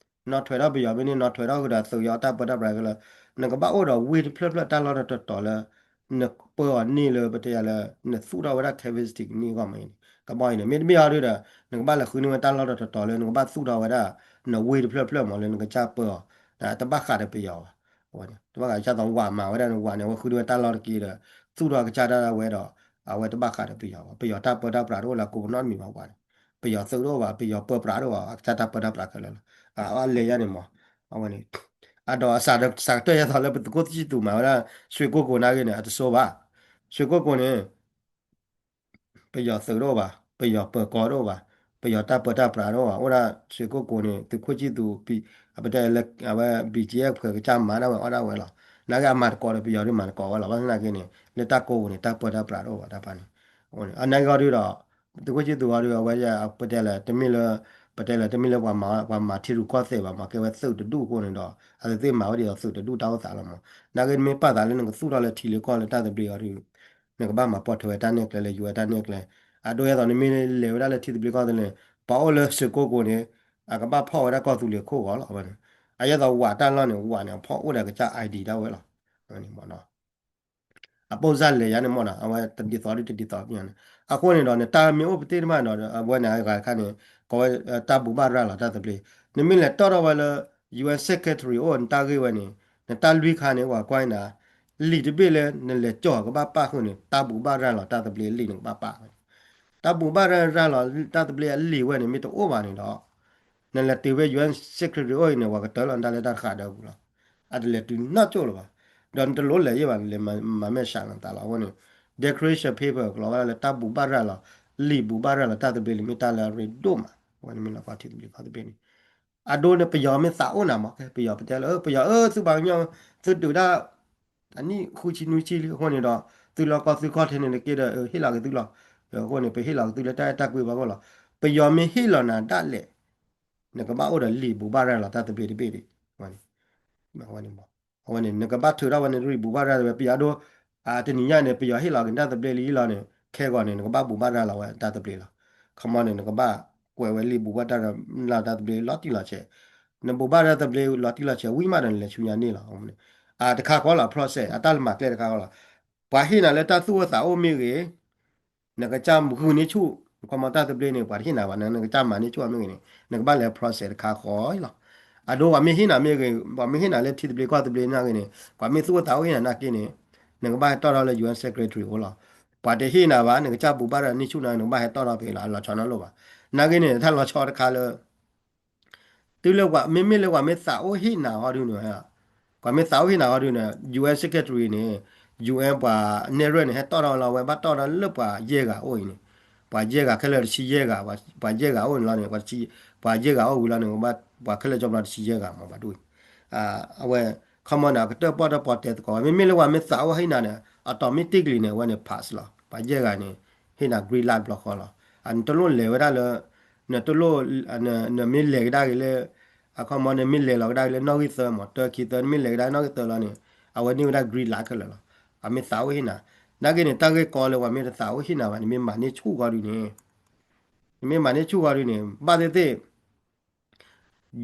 နီၣ်ထွဲဒီးပယီၤမ့ၢ်န့ၢ် နီၣ်ထွဲဒီးဃုာ်ဒီးသုးယီၤတၢ်ပၢတၢ်ပြးခဲလၢာ် နကဘၣ်အိၣ်ဒီးဝ့ၢ်တဖျၢၣ်ဖျၢၣ်တၢ်လီၢ်တတီၤတီၤလၢ နပၢအီၤန့ၢ်လၢပတဲယၤလၢ နသူၣ်ထီၣ်ဝဲဒၣ် capacity ကန့ၢ်အဂီၢ်မ့ၢ်န့ၣ် ကဘၣ်အံၤန့ၣ် မ့တမ့ၢ်အီၤဒုဒီး နကဘၣ်လဲၤဃုန့ၢ်ဝဲတၢ်လီၢ်တတီၤတီၤလၢ နကဘၣ်သူၣ်ထီၣ်ဝဲဒၣ် နဝ့ၢ်တဖျၢၣ်ဖျၢၣ်မ့ၢ်လၢ နကစၢ်ပၢအီၤ တဘၣ်ဃးဒီးပယီၤဘၣ်. တဘၣ်ဃး ဒ်သိးဝးမၤဝဲဒၣ်န့ၣ် ဝးန့ၣ် အဝဲဃုန့ၢ်ဝဲတၢ်လီၢ်တက့ၢ်ဒီး သူၣ်ထီၣ်ကစၢ်ဒၣ်ဝဲဒီး အဝဲတဘၣ်ဃးဒီးပယီၤဘၣ်. ပယီၤတၢ်ပၢတၢ်ပြးတအိၣ်လၢအကိာ်ပနီတမံၤဘၣ် ဝးန့ၣ် ပယီၤသုးတအိၣ်ဘၣ် ပယီၤပၢပြးတအိၣ်ဘၣ် အကစၢ်တၢ်ပၢတၢ်ပြးခဲလၢာ်လီၤ. အလဲၤယါန့ၣ်မ့ၢ် အဝဲန့ၣ် အဒီးအစးကတၢၢ်ယဲသိးလၢပသုးခိၣ်သၣ်စံၣ်သူးမၤဝဲဒၣ် ရွှေကုက္ကို နာ်က့န့ၣ် အတစိဘၣ်. ရွှေကုက္ကို န့ၣ် ပယီၤသုးတအိၣ်ဘၣ် ပယီၤပၢၤကီၢ်တအိၣ်ဘၣ် ပယီၤတၢ်ပၢတၢ်ပြးတအိၣ်ဘၣ် အိၣ်ဒၣ် ရွှေကုက္ကို န့ၣ် သုးခိၣ်သၣ်စံၣ်သူး ပတဲလၢ အဝဲ BGF ဖှဲးကစၢ်မၤဒၣ်ဝဲအီၣ်ဒၣ်ဝဲလီၤ. နာ်က့အမၤသကိးဒီးပယီၤဒုးမၤသကိးဝဲလီၤ. ဘၣ်ဆၣ်သနာ်က့န့ၣ် လၢတၢ်ကိးပူၤန့ၣ် တၢ်ပၢတၢ်ပြးတအိၣ်ဘၣ်တၢ်ပၢန့ၣ် အနာ်က့အီၤဒုဒီး သုးခိၣ်သၣ်စံၣ်သူးအီၤဒု အဝဲ ပတဲလၢ တမ့ၢ်လၢ ပတဲလၢ တမ့ၢ်လၢပှၤမၤ ပှၤမၤထံရူၢ်ကီၢ်သဲးဘၣ် မၤကဲဝဲသုးတဒူၣ်အဃိန့ၣ်ဒီး အဝဲသ့ၣ်မၤဝဲဒ်သိးသုးတဒူၣ်တၢ်အိၣ်သးလီၤမး. နာ်က့နမ့ၢ်ပာ်သးလၢနကသူၣ်ထီၣ်လၢထံလၢကီၢ်လၢတၢ်သဘျ့အီၤဒု နကဘၣ်မၤပိာ်ထွဲဝဲတၢ်နဲၣ်ကျဲလၢ UN တၢ်နဲၣ်ကျဲ အဒိ ဒ်သိးနမ့ၢ်လဲၤဝဲဒၣ်လၢထံသဘျ့ကီၢ်သဘျ့န့ၣ် ပှၤအိၣ်လၢ ရွှေကုက္ကို န့ၣ် အကဘၣ်ဖီၣ်ဝဲဒၣ်ကီၢ်သူလ့ၤခိၣ်ဂီၤလီၤ အဝဲန့ၣ် အဒ်သိးဝးတၢ်လီၢ်န့ၣ် ဝးန့ၣ် အဖီၣ်အိၣ်ဒီးကစၢ် ID ဒၣ်ဝဲလီၤ. အပိၢ်စၢ်လဲၤယါန့ၣ်မ့ၢ်နီၤ အဝဲတဒ်သိးဒုတဒ်သိးပညါန့ၣ် အဃိန့ၣ်ဒီး နတၢ်မ့ၢ်အိၣ်ပသ့ၣ်တဖၣ်ဒီး အဝဲန့ၣ်အဂၤတခါန့ၣ် ကိးဝဲ တၢ်ဘူၣ်ဘၣ်ရၤလီၤတၢ်သဘျ့ နမ့ၢ်လဲၤတီၢ်ထီၣ်ဝဲလၢ UN secretary အိၣ်နတၢ်ဂ့ၢ်ဝဲန့ၣ် နတၢ်လွံၢ်ခါန့ၣ် ပှၤကွၢ်နၤ လံာ်တဘ့ၣ်လၢနလဲၤကၠီၣ်ကဘၣ်ပာ်ဃုာ်န့ၣ် တၢ်ဘူၣ်ဘၣ်ရၤလီၤတၢ်သဘျ့အလံာ်န့ၣ်ကဘၣ်ပာ်ဝဲ တၢ်ဘူၣ်ဘၣ်ရၤလီၤတၢ်သဘျ့အလံာ်ဝဲန့ၣ် မ့ၢ်တအိၣ်ဘၣ်န့ၣ်ဒီး နလဲၤတုၤဖဲ UN secretary အိၣ်အံၤန့ၣ် ပှၤကတၢၢ်လီၤနတၢ်လၢတၢ်တဃာ်ဒီးပူၤလီၤ. အတလဲၤတုၤနီၢ်ကၠိၣ်လၢၤဘၣ်. ဒီးနတလိၣ်လဲၤယံာ်ဘၣ် နလဲၤမၤမဲာ်ဆှးလီၤနသးလီၤ. အဃိန့ၣ် declaration paper ကလီၤဝဲဒၣ်လၢတၢ်ဘူၣ်ဘၣ်ရၤလီၤ လံာ်ဘူၣ်ဘၣ်ရၤလီၤတၢ်သဘျ့လံ မ့ၢ်တၢ်လၢအရ့ဒိၣ်မး အဝဲန့ၣ်မ့ၢ်လီၤကီၢ်ထံသဘျ့ကီၢ်သဘျ့န့ၣ် အဒိန့ၣ် ပယီၤမ့ၢ်သးအိၣ်နၤမး ကဲ ပယီၤပတဲလၢ ပယီၤဧၢ သုပှၤကညီ သုဒုးဒၣ် အနံၣ်ဃုဆံနွံဆံလံအဃိန့ၣ်ဒီး သုလီၢ်ကီၢ်သုခီၣ်ထံးန့ၣ်တက့ၢ်ဒီး ဟ့ၣ်လီၤက့ၤသုလီၤ. အဃိန့ၣ် ပဟ့ၣ်လီၤက့ၤသုလၢတၢ်အဲၣ်တၢ်ကွံဘၣ်အဃိလီၤ. ပယီၤမ့ၢ်ဟ့ၣ်လီၤနၤဒၣ်လဲာ် နကဘၣ်အိၣ်ဒီးလံာ်ဘူၣ်ဘၣ်ရၤလီၤတၢ်သဘျ့တဘ့ၣ်ဒံး အဝဲန့ၣ် နကဘၣ်ထုးထီၣ်ဝဲန့ၣ် လံာ်ဘူၣ်ဘၣ်ရၤလီၤဝဲ ပယီၤဒိ တနံၤညါန့ၣ် ပယီၤဟ့ၣ်လီၤက့ၤနတၢ်သဘျ့လံလီၤန့ၣ် ခဲဂီၤန့ၣ် နကဘၣ်ဘူၣ်ဘၣ်ရၤလီၤဝဲတၢ်သဘျ့လီၤ. ခီမီန့ၣ် နကဘၣ်ကွဲးဝဲလံာ်ဘူၣ်ဘၣ်ရၤလီၤတၢ်သဘျ့လီၤတံၢ်လီၤဆဲး နဘူၣ်ဘၣ်ရၤတၢ်သဘျ့လီၤတံၢ်လီၤဆဲး ဝံၤမးဒီးနလဲၤဆူညါန့ၣ်လီၤ. အတခါဃီလီၤ process အတၢ်လၢမၤကျဲတခါဃီလီၤ. ပှၤဟ့ၣ်နၤလၢတၢ်သူၣ်အိၣ်သးအိၣ်မ့ၢ်ဂ့ၤ နကစၢ်ဂုာ်န့ၢ်ဆူၣ် ခီမီတၢ်သဘျ့န့ၣ် ပှၤတဟ့ၣ်နၤဘၣ် နကစၢ်မၤန့ၢ်ဆူၣ်မ့ၢ်ဂ့ၤန့ၣ် နကဘၣ်လဲၤ process တခါဃီလီၤ. အဒိပှၤမ့ၢ်ဟ့ၣ်နၤမ့ၢ်ဂ့ၤ ပှၤမ့ၢ်ဟ့ၣ်နၤလၢထံသဘျ့ကီၢ်သဘျ့နာ်ဂ့ၤန့ၣ် ပှၤမ့ၢ်သူၣ်အိၣ်သးအိၣ်ဟ့ၣ်နၤနာ်က့န့ၣ် နကဘၣ်ဟဲတီၣ်ထီၣ်လၢ UN secretary အိၣ်လီၤ. ပှၤတဟ့ၣ်နၤဘၣ် နကစၢ်ဘူၣ်ဘၣ်ရၤန့ၢ်ဆူၣ်နၤ နကဘၣ်ဟဲတီၣ်ထီၣ်ဖဲလီၤ အလီၤဆီနီတလိၣ်ဘၣ်. နာ်ဂ့ၤန့ၣ် တၢ်လီၤဆီတခါလၢ တုၤလၢပှၤမ့မ့ၢ်လၢပှၤမ့ၢ်သးအိၣ်ဟ့ၣ်နၤဟီဒုန့ၣ် ပှၤမ့ၢ်သးအိၣ်ဟ့ၣ်နၤဟီဒုန့ၣ် UN secretary န့ၣ် UN ပှၤနဲၣ်ရွဲၣ်န့ၣ် ဟဲတီၣ်ထီၣ်လီၤဝဲ ဘၣ်တီၣ်ထီၣ်လၢပှၤယဲၢ်ဂၤအိၣ်အံၤန့ၣ် ပှၤယဲၢ်ဂၤခဲလၢာ်တဆံယဲၢ်ဂၤ ပှၤယဲၢ်ဂၤအိၣ်န့ၣ်လီၤန့ၣ် ပှၤယဲၢ်ဂၤအိၣ်ဝံၤလီၤန့ၣ် ပှၤခဲလၢာ်ကၠီပနီတဆံယဲၢ်ဂၤမ့ၢ်ဘၣ်ဒူၣ်အံၤ အဝဲ ခီမီန့ၣ် အကတၢၢ်ပီၣ်တၢၣ်ပီၣ်တဲသကိးဝဲ မ့မ့ၢ်လၢပှၤမ့ၢ်သးအိၣ်ဟ့ၣ်နၤန့ၣ် အတီၤမ့ၢ်တ့ၢ်ကလံၤန့ၣ် အဝဲန့ၣ် pass လီၤ. ပှၤယဲၢ်ဂၤန့ၣ် ဟ့ၣ်နၤ green light တဘျီဃီလီၤ. နတလိၣ်လဲၤဝဲဒၣ်လၢ နတလိၣ် နမ့ၢ်လဲၤကဒါက့ၤလၢ အခီမီ နမ့ၢ်လဲၤလီၤကဒါက့ၤလၢနီၣ်ဂံၢ်သၢမး တၢ်ခံသၢ နမ့ၢ်လဲၤကဒါနီၣ်ဂံၢ်သၢလီၤန့ၣ် အဝဲန့ၢ်ဝဲဒၣ် green light ခဲလၢာ်လီၤ. အမ့ၢ်သးအိၣ်ဟ့ၣ်နၤ နာ်က့န့ၣ် တၢ်ဂ့ၢ်ကီလၢပှၤမ့ၢ်တသးအိၣ်ဟ့ၣ်နၤဘၣ် နမ့ၢ်မၤန့ၢ်ဆူၣ်ဃီဒုန့ၣ် နမ့ၢ်မၤန့ၢ်ဆူၣ်ဃီဒုန့ၣ် ဘၣ်သ့ၣ်သ့ၣ်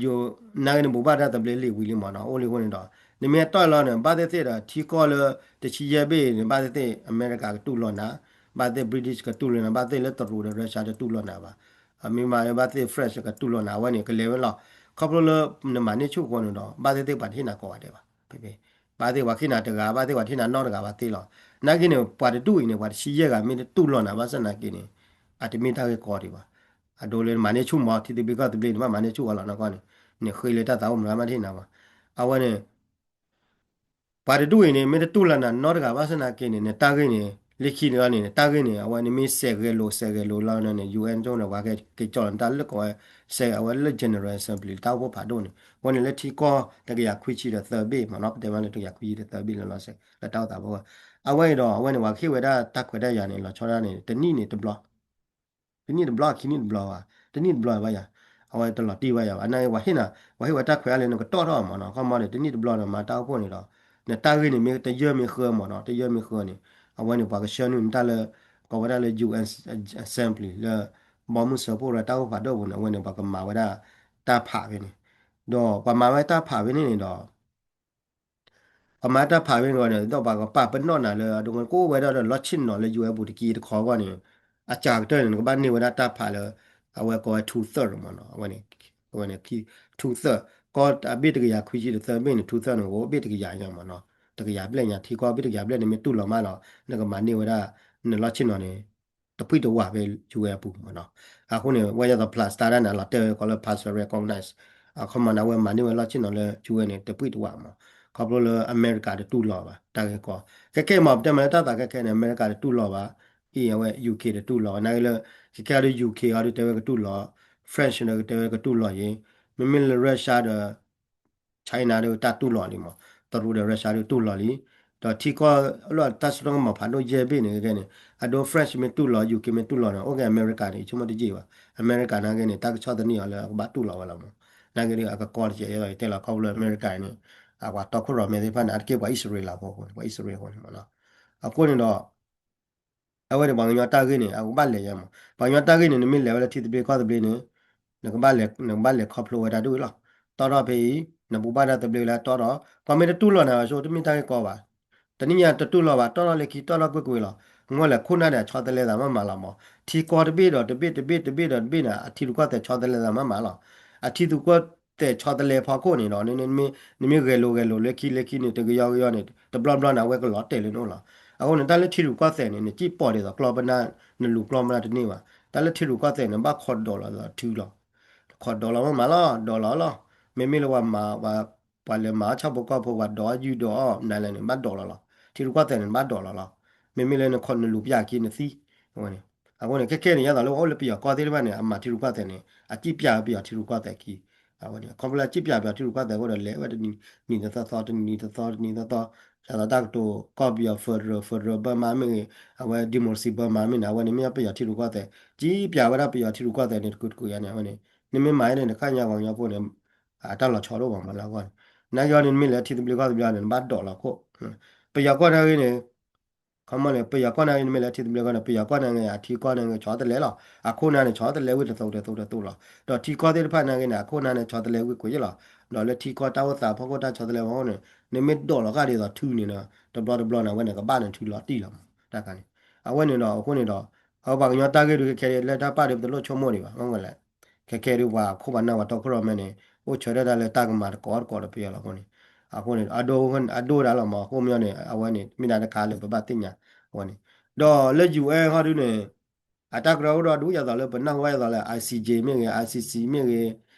ယိၤ နာ်က့န့ၣ်ဘူးဘၣ်တၢ်သဘျ့လံာ်ဝံၤလံမးနီၤ အိၣ်လံအဃိန့ၣ်ဒီး နမ့ၢ်တီၢ်လီၤန့ၣ် ဘၣ်သ့ၣ်သ့ၣ်ဒီး ထံကီၢ်လၢ တဆံယဲၢ်ဘ့ၣ်န့ၣ် ဘၣ်သ့ၣ်သ့ၣ် အမဲရကၤကတူၢ်လိာ်နၤ, ဘၣ်သ့ၣ် British ကတူၢ်လိာ်နၤ, ဘၣ်သ့ၣ်လၢတရူးဒီး Russia တတူၢ်လိာ်နၤဘၣ်. အမ့ၢ်မးလၢဘၣ်သ့ၣ် French ကတူၢ်လိာ်နၤ အဝဲန့ၣ် ကလဲၤဝဲလီၤ. ခီဖျိလၢနမၤန့ၢ်ဆူၣ်ဃီန့ၣ်ဒီး ဘၣ်သ့ၣ်သ့ၣ်ပှၤတဟ့ၣ်နၤကိးဂၤဒဲးဘၣ်. ဘၣ်သ့ၣ်ပှၤဟ့ၣ်နၤတဂၤ ဘၣ်သ့ၣ်ပှၤတဟ့ၣ်နၤနီတဂၤဘၣ်သ့လီၤ. နာ်က့န့ၣ် ပှၤတဒူၣ်အံၤန့ၣ် ပှၤတဆံယဲၢ်ဂၤမ့ၢ်တတူၢ်လိာ်နၤဘၣ်ဆၣ်နာ်က့န့ၣ် အတမ့ၢ်တၢ်ဂ့ၢ်ကီဒံးဘၣ်. အဒိလၢနမၤန့ၢ်ဆူၣ်မး ထံသဘျ့ကီၢ်သဘျ့န့ၣ် ဘၣ်မၤန့ၢ်ဆူၣ်ဃီလီၤနီၢ်ကီၢ်န့ၣ် နဃ့လၢတၢ်သးအိၣ်မးမးတဟ့ၣ်နၤဘၣ်. အဝဲန့ၣ် ပှၤတဒူၣ်အံၤန့ၣ် မ့ၢ်တတူၢ်လိာ်နၤနီတဂၤဘၣ်ဆၣ်နာ်က့န့ၣ် နတၢ်ဂ့ၢ်န့ၣ် လၢခံန့ၣ်လီၤန့ၣ် နတၢ်ဂ့ၢ်န့ၣ် အဝဲန့ၣ်မ့ၢ်စဲးဂဲၤလိာ် စဲးဂဲၤလိာ်လီၤန့ၣ် ယူၣ်အဲၣ်န့ၣ် ပှၤက့ၤကၠီၣ်လီၤနတၢ်လၢကိးဝဲ စဲးအဝဲလၢ General Assembly တၢ်အိၣ်ဖှိၣ်ဖးဒိၣ်န့ၣ် အဝဲန့ၣ်လၢထံကီၢ်တကယၤခွံဆံဒီးသၢဘ့ၣ်မးနီၤ ပတဲမးလၢတကယၤခွံဆံဒီးသၢဘ့ၣ်လၢလီၤစဲး လၢတၢ်အိၣ်သးဖီခိၣ် အဝဲအံၤဒီး အဝဲန့ၣ် ပှၤကဟ့ၣ်ဝဲဒၣ်တၢ်ခွဲးတၢ်ယာ်န့ၣ် လီၤဆီဒၣ်န့ၣ် တနံၣ်န့ၣ်တဘျီ တနံၣ်တဘျီ ခံနံၣ်တဘျီဘၣ်, တနံၣ်တဘျီဘၣ်ယၤ, အဝဲတလီၤတံၢ်ဘၣ်ယၤဘၣ်. နာ်က့ ပှၤဟ့ၣ်နၤ ပှၤဟ့ၣ်ဝဲတၢ်ခွဲးအါလဲၣ် နကတီၢ်ထီၣ်မးနီၤ, ခီမီန့ၣ် တနံၣ်တဘျီန့ၣ် မၤတၢ်အိၣ်ဖှိၣ်န့ၣ်ဒီး နတၢ်ဂ့ၢ်န့ၣ် မ့ၢ်တယၢၢ်မ့ၢ်ဃၢမးနီၤ, တယၢၢ်မ့ၢ်ဃၢန့ၣ် အဝဲန့ၣ် ပှၤကဆှၢနုာ်နတၢ်လၢ ကိးဝဲဒၣ်လၢ ယူၣ်အဲၣ် Assembly လၢ ဘီမုၢ်စၢဖှိၣ်လၢတၢ်အိၣ်ဖှိၣ်ဖးဒိၣ်ပူၤန့ၣ် အဝဲန့ၣ် ပှၤကမၤဝဲဒၣ်တၢ်ဖးဖဲန့ၣ်, ဒီးပှၤမၤဝဲတၢ်ဖးဖဲန့ၣ်န့ၣ်ဒီး ပှၤမၤတၢ်ဖးဖဲန့ၣ်ဒီး ဒီးပှၤကပာ်ပနီၣ်နၤလၢ အဒိ ကအိၣ်ဝဲဒၣ်ဒီးလီၢ်ဆ့ၣ်နီၤလၢ ယူၣ်အဲၣ် ပူၤတက့ၢ်တခီအဂီၢ်န့ၣ် အစှၤကတၢၢ်န့ၣ် နကဘၣ်န့ၢ်ဝဲဒၣ်တၢ်ဖးလၢ အဝဲကိးဝဲ two third မးနီၤ, အဝဲန့ၣ် two third ကီၢ်အဘ့ၣ်တကယၤခွံဆံဒီးသၢဘ့ၣ်န့ၣ် two third န့ၣ် အိၣ်ဘ့ၣ်တကယၤညါမးနီၤ, တကယၤဘျဲၣ်ညါ ထံကီၢ်ဘ့ၣ်တကယၤဘျဲၣ်န့ၣ် မ့ၢ်တူၢ်လိာ်မးလီၤ နကမၤန့ၢ်ဝဲဒၣ် နလီၢ်ဆ့ၣ်နီၤန့ၣ် တပှံၢ်တဝးဖဲ ယူၣ်အဲၣ် အပူၤမးနီၤ. အဃိန့ၣ် ဝဲယသိး plus တၢ်ဒၣ်န့ၣ် လီၤတဲာ်ဝဲကိးလၢ partial recognize အခီမီန့ၣ် အဝဲမၤန့ၢ်ဝဲလီၢ်ဆ့ၣ်နီၤလၢ ယူၣ်အဲၣ် န့ၣ် တပှံၢ်တဝးမး, ခီဖျိလၢအမဲရကၤတတူၢ်လိာ်ဘၣ် တၢ်ဂ့ၢ်ကီ, ခဲခဲအံၤမး ပတဲမးလၢတၢ်သးခဲခဲန့ၣ် အမဲရကၤတတူၢ်လိာ်ဘၣ်, အံၤအဝဲ ယူၣ်ခ့ တတူၢ်လိာ်ဘၣ် နာ်က့လၢ ခဲခဲအံၤဒီး ယူၣ်ခ့ အံၤဒီးတဲဝဲကတူၢ်လိာ်, French ဒီးတဲဝဲကတူၢ်လိာ်ယ့ၤ, မ့မ့ၢ်လၢ Russia ဒီး China ဒီးတၢ်တူၢ်လိာ်လံမး, တရူးဒီး Russia ဒီးတူၢ်လိာ်လံ, ဒီးထံကီၢ်လၢတၢ်စိတၢ်ကမီၤဖးဒိၣ်ယဲၢ်ဘ့ၣ်န့ၣ် ခဲခဲန့ၣ် အဒိ French မ့ၢ်တူၢ်လိာ် ယူၣ်ခ့ မ့ၢ်တူၢ်လိာ်န့ၣ် အိၣ်က့ၤအမဲရကၤန့ၣ် ဆိကမိၣ်တယံာ်ဘၣ်, အမဲရကၤနာ်က့န့ၣ် တၢ်ကဆီၣ်သနံးအီၤလၢအကဘၣ်တူၢ်လိာ်ဝဲလီၤမး, နာ်က့ဒီး အကကီတကဲး ယဲသိးယတဲလီၤ ခီဖျိအမဲရကၤန့ၣ် အပှၤတီခိၣ်ရိၣ်မဲသ့ၣ်တဖၣ်န့ၣ် အါတက့ၢ်ပှၤအံၣ်စရ့လးဖိအဃိန့ၣ် ပှၤအံၣ်စရ့လးအဃိန့ၣ်မးနီၤ, အဃိန့ၣ်ဒီး အဝဲန့ၣ် ပှၤကညီတၢ်ဂ့ၢ်န့ၣ် အကဘၣ်လဲၤယဲမး, ပှၤကညီတၢ်ဂ့ၢ်န့ၣ် နမ့ၢ်လဲၤဝဲလၢထံသဘျ့ကီၢ်သဘျ့န့ၣ် နကဘၣ်လဲၤ နကဘၣ်လဲၤခီဖျိဝဲဒၣ်ဒ်အံၤလီၤ, တီၢ်ထီၣ်ဖဲအံၤ နဘူးဘၣ်တၢ်သဘျ့လၢတီၢ်ထီၣ်, ပှၤမ့ၢ်တတူၢ်လိာ်နၤဘၣ်ဆိ တမ့ၢ်တၢ်ဂ့ၢ်ကီဘၣ်, တနံၣ်ညါတတူၢ်လိာ်ဘၣ် တီၢ်ထီၣ်လၢခံ တီၢ်ထီၣ်ကွ့ၢ်ကွ့ၢ်လီၤ, အဝဲလဲၤခိၣ်နၢ်န့ၣ် အဆီတလဲသးမးမးလီၤမး, ထံကီၢ်တဘ့ၣ်ဒီးတဘ့ၣ်တဘ့ၣ်တဘ့ၣ်ဒီးတဘ့ၣ်န့ၣ် အထံရူၢ်ကီၢ်သဲးဆီတလဲသးမးမးလီၤ, အထံရူၢ်ကီၢ်သဲးဆီတလဲဖီခိၣ်န့ၣ်ဒီး နမ့ၢ်ဂဲၤလိာ်ဂဲၤလိာ်လၢခံလၢခံန့ၣ် တကယီကယီန့ၣ် တဘျီဘျီန့ၣ် အဝဲကလီၤတဲာ်လၢနအိၣ်လီၤ, အဃိန့ၣ် တၢ်လၢထံရူၢ်ကီၢ်သဲးန့ၣ် နစံၣ်ပိာ်ဒ်သိးကျီၢ်ပနၢ် နလူၤကျီၢ်ပနၢ်တန့ၢ်ဘၣ်, တၢ်လၢထံရူၢ်ကီၢ်သဲးန့ၣ် ဘၣ်ခိးဒိးလီၤဒ်သိးထုလီၤ, ခိးဒိးလီၤမးမးလီၤ ဒိးလီၤလီၤ, မ့မ့ၢ်လၢပှၤမၤ ပှၤလဲၤမၤအီၣ်ဆၣ်ဖိကီၢ်ဖိ ပှၤဒိးအီၣ်ယုၢ်ဒိးအီၣ်နၤလဲၣ်န့ၣ် ဘၣ်ဒိးလီၤလီၤ, ထံရူၢ်ကီၢ်သဲးန့ၣ် ဘၣ်ဒိးလီၤလီၤ, မ့မ့ၢ်လၢနခိးနလူၤပျၢ်ခံနသံ, အဝဲန့ၣ်, အဃိန့ၣ် ခဲခဲန့ၣ် ယဲသိးလၢပှၤအိၣ်လၢပယီၤကီၢ်သ့ၣ်တဖၣ်န့ၣ် အမၤထံရူၢ်ကီၢ်သဲးန့ၣ် အစံၣ်ပျၢ်ဝဲပယီၤထံရူၢ်ကီၢ်သဲးခံ, အဝဲန့ၣ် ခီဖျိလၢအစံၣ်ပျၢ်ပယီၤထံရူၢ်ကီၢ်သဲးအဃိဒီး လဲၤဝဲတနံၤ နံၤတသီသီ တနံၤတသီ တနံၤသီသီ, ယဲသိးတၢ်ကတိၤကီၢ်ပယီၤ federal federal Burma မ့ၢ်ဂ့ၤ, အဝဲ democracy Burma မ့ၢ်န့ၣ် အဝဲန့ၣ်မ့ၢ်ပယီၤထံရူၢ်ကီၢ်သဲး, စံၣ်ပျၢ်ဝဲဒၣ်ပယီၤထံရူၢ်ကီၢ်သဲးန့ၣ် တကူးတကူးယါန့ၣ် အဝဲန့ၣ်, နမ့ၢ်မၤအီၤန့ၣ် နခါညါပှၤကညီဖိန့ၣ် အတၢ်လီၤဆီဒိၣ်မးမးလၢအဂီၢ်န့ၣ်, နာ်က့အီၤန့ၣ် နမ့ၢ်လဲၤထံသဘျ့ကီၢ်သဘျ့န့ၣ် နဘၣ်ဒိးလီၤခိၣ်, ပယီၤကီၢ်နာ်က့န့ၣ် ခီမီန့ၣ် ပယီၤကီၢ်နာ်က့ နမ့ၢ်လဲၤထံသဘျ့ကီၢ်န့ၣ် ပယီၤကီၢ်နာ်က့ အထံကီၢ်နာ်က့ ဆီတလဲလီၤ, အခိၣ်နၢ်န့ၣ် ဆီတလဲဝံၤတသိးတသိးတသိးလီၤ, ဒီးထံကီၢ်သ့ၣ်တဖၣ်နာ်က့န့ၣ် အခိၣ်နၢ်န့ၣ် ဆီတလဲဝံၤကွံာ်ယ့ၣ်လီၤ, ဒီးလၢထံကီၢ်တၢ်အိၣ်သးဖီခိၣ်တၢ်ဆီတလဲဖီခိၣ်န့ၣ် နမ့ၢ်ဒိးလီၤဃာ်ဒ်သိးထုန့ၣ်ဒီး တဘျီတဘျီန့ၣ် အဝဲန့ၣ် ကဘၣ်န့ၣ်ထုလီၤတံၢ်လီၤမး တၢ်ခါန့ၣ်, အဝဲန့ၣ်ဒီး အဃိန့ၣ်ဒီး အဝဲပှၤကညီတၢ်ဂ့ၢ်ဒုးခဲခဲလၢတၢ်ပာ်ဒုး ပတလိၣ်ဆိကမိၣ်ဒံးဘၣ် မ့ၢ်လဲၣ်, ခဲခဲဒုးပှၤခိၣ်ပှၤနၢ်ပှၤတီခိၣ်ရိၣ်မဲန့ၣ် အိၣ်ဆၢထၢၣ်တၢ်လၢတၢ်ကမၤတကိးတကိးဒီးပယီၤလီၤအဃိန့ၣ်, အဃိန့ၣ် အဒိဒၣ်လီၤမး အဃိမ့ၢ်န့ၣ် အဝဲန့ၣ် မ့ၢ်ဒၣ်တခါလၢပဘၣ်သ့ၣ်ညါ အဝဲန့ၣ်, ဒီးလၢ ယူၣ်အဲၣ် ဟီဒုးန့ၣ် အတၢ်ကရၢကရိဒိၣ်ဒိၣ် ယသိးလၢပနၢ်ဟူဘၣ်ယသိးလၢ ICJ မ့ၢ်ဂ့ၤ ICC မ့ၢ်ဂ့ၤ,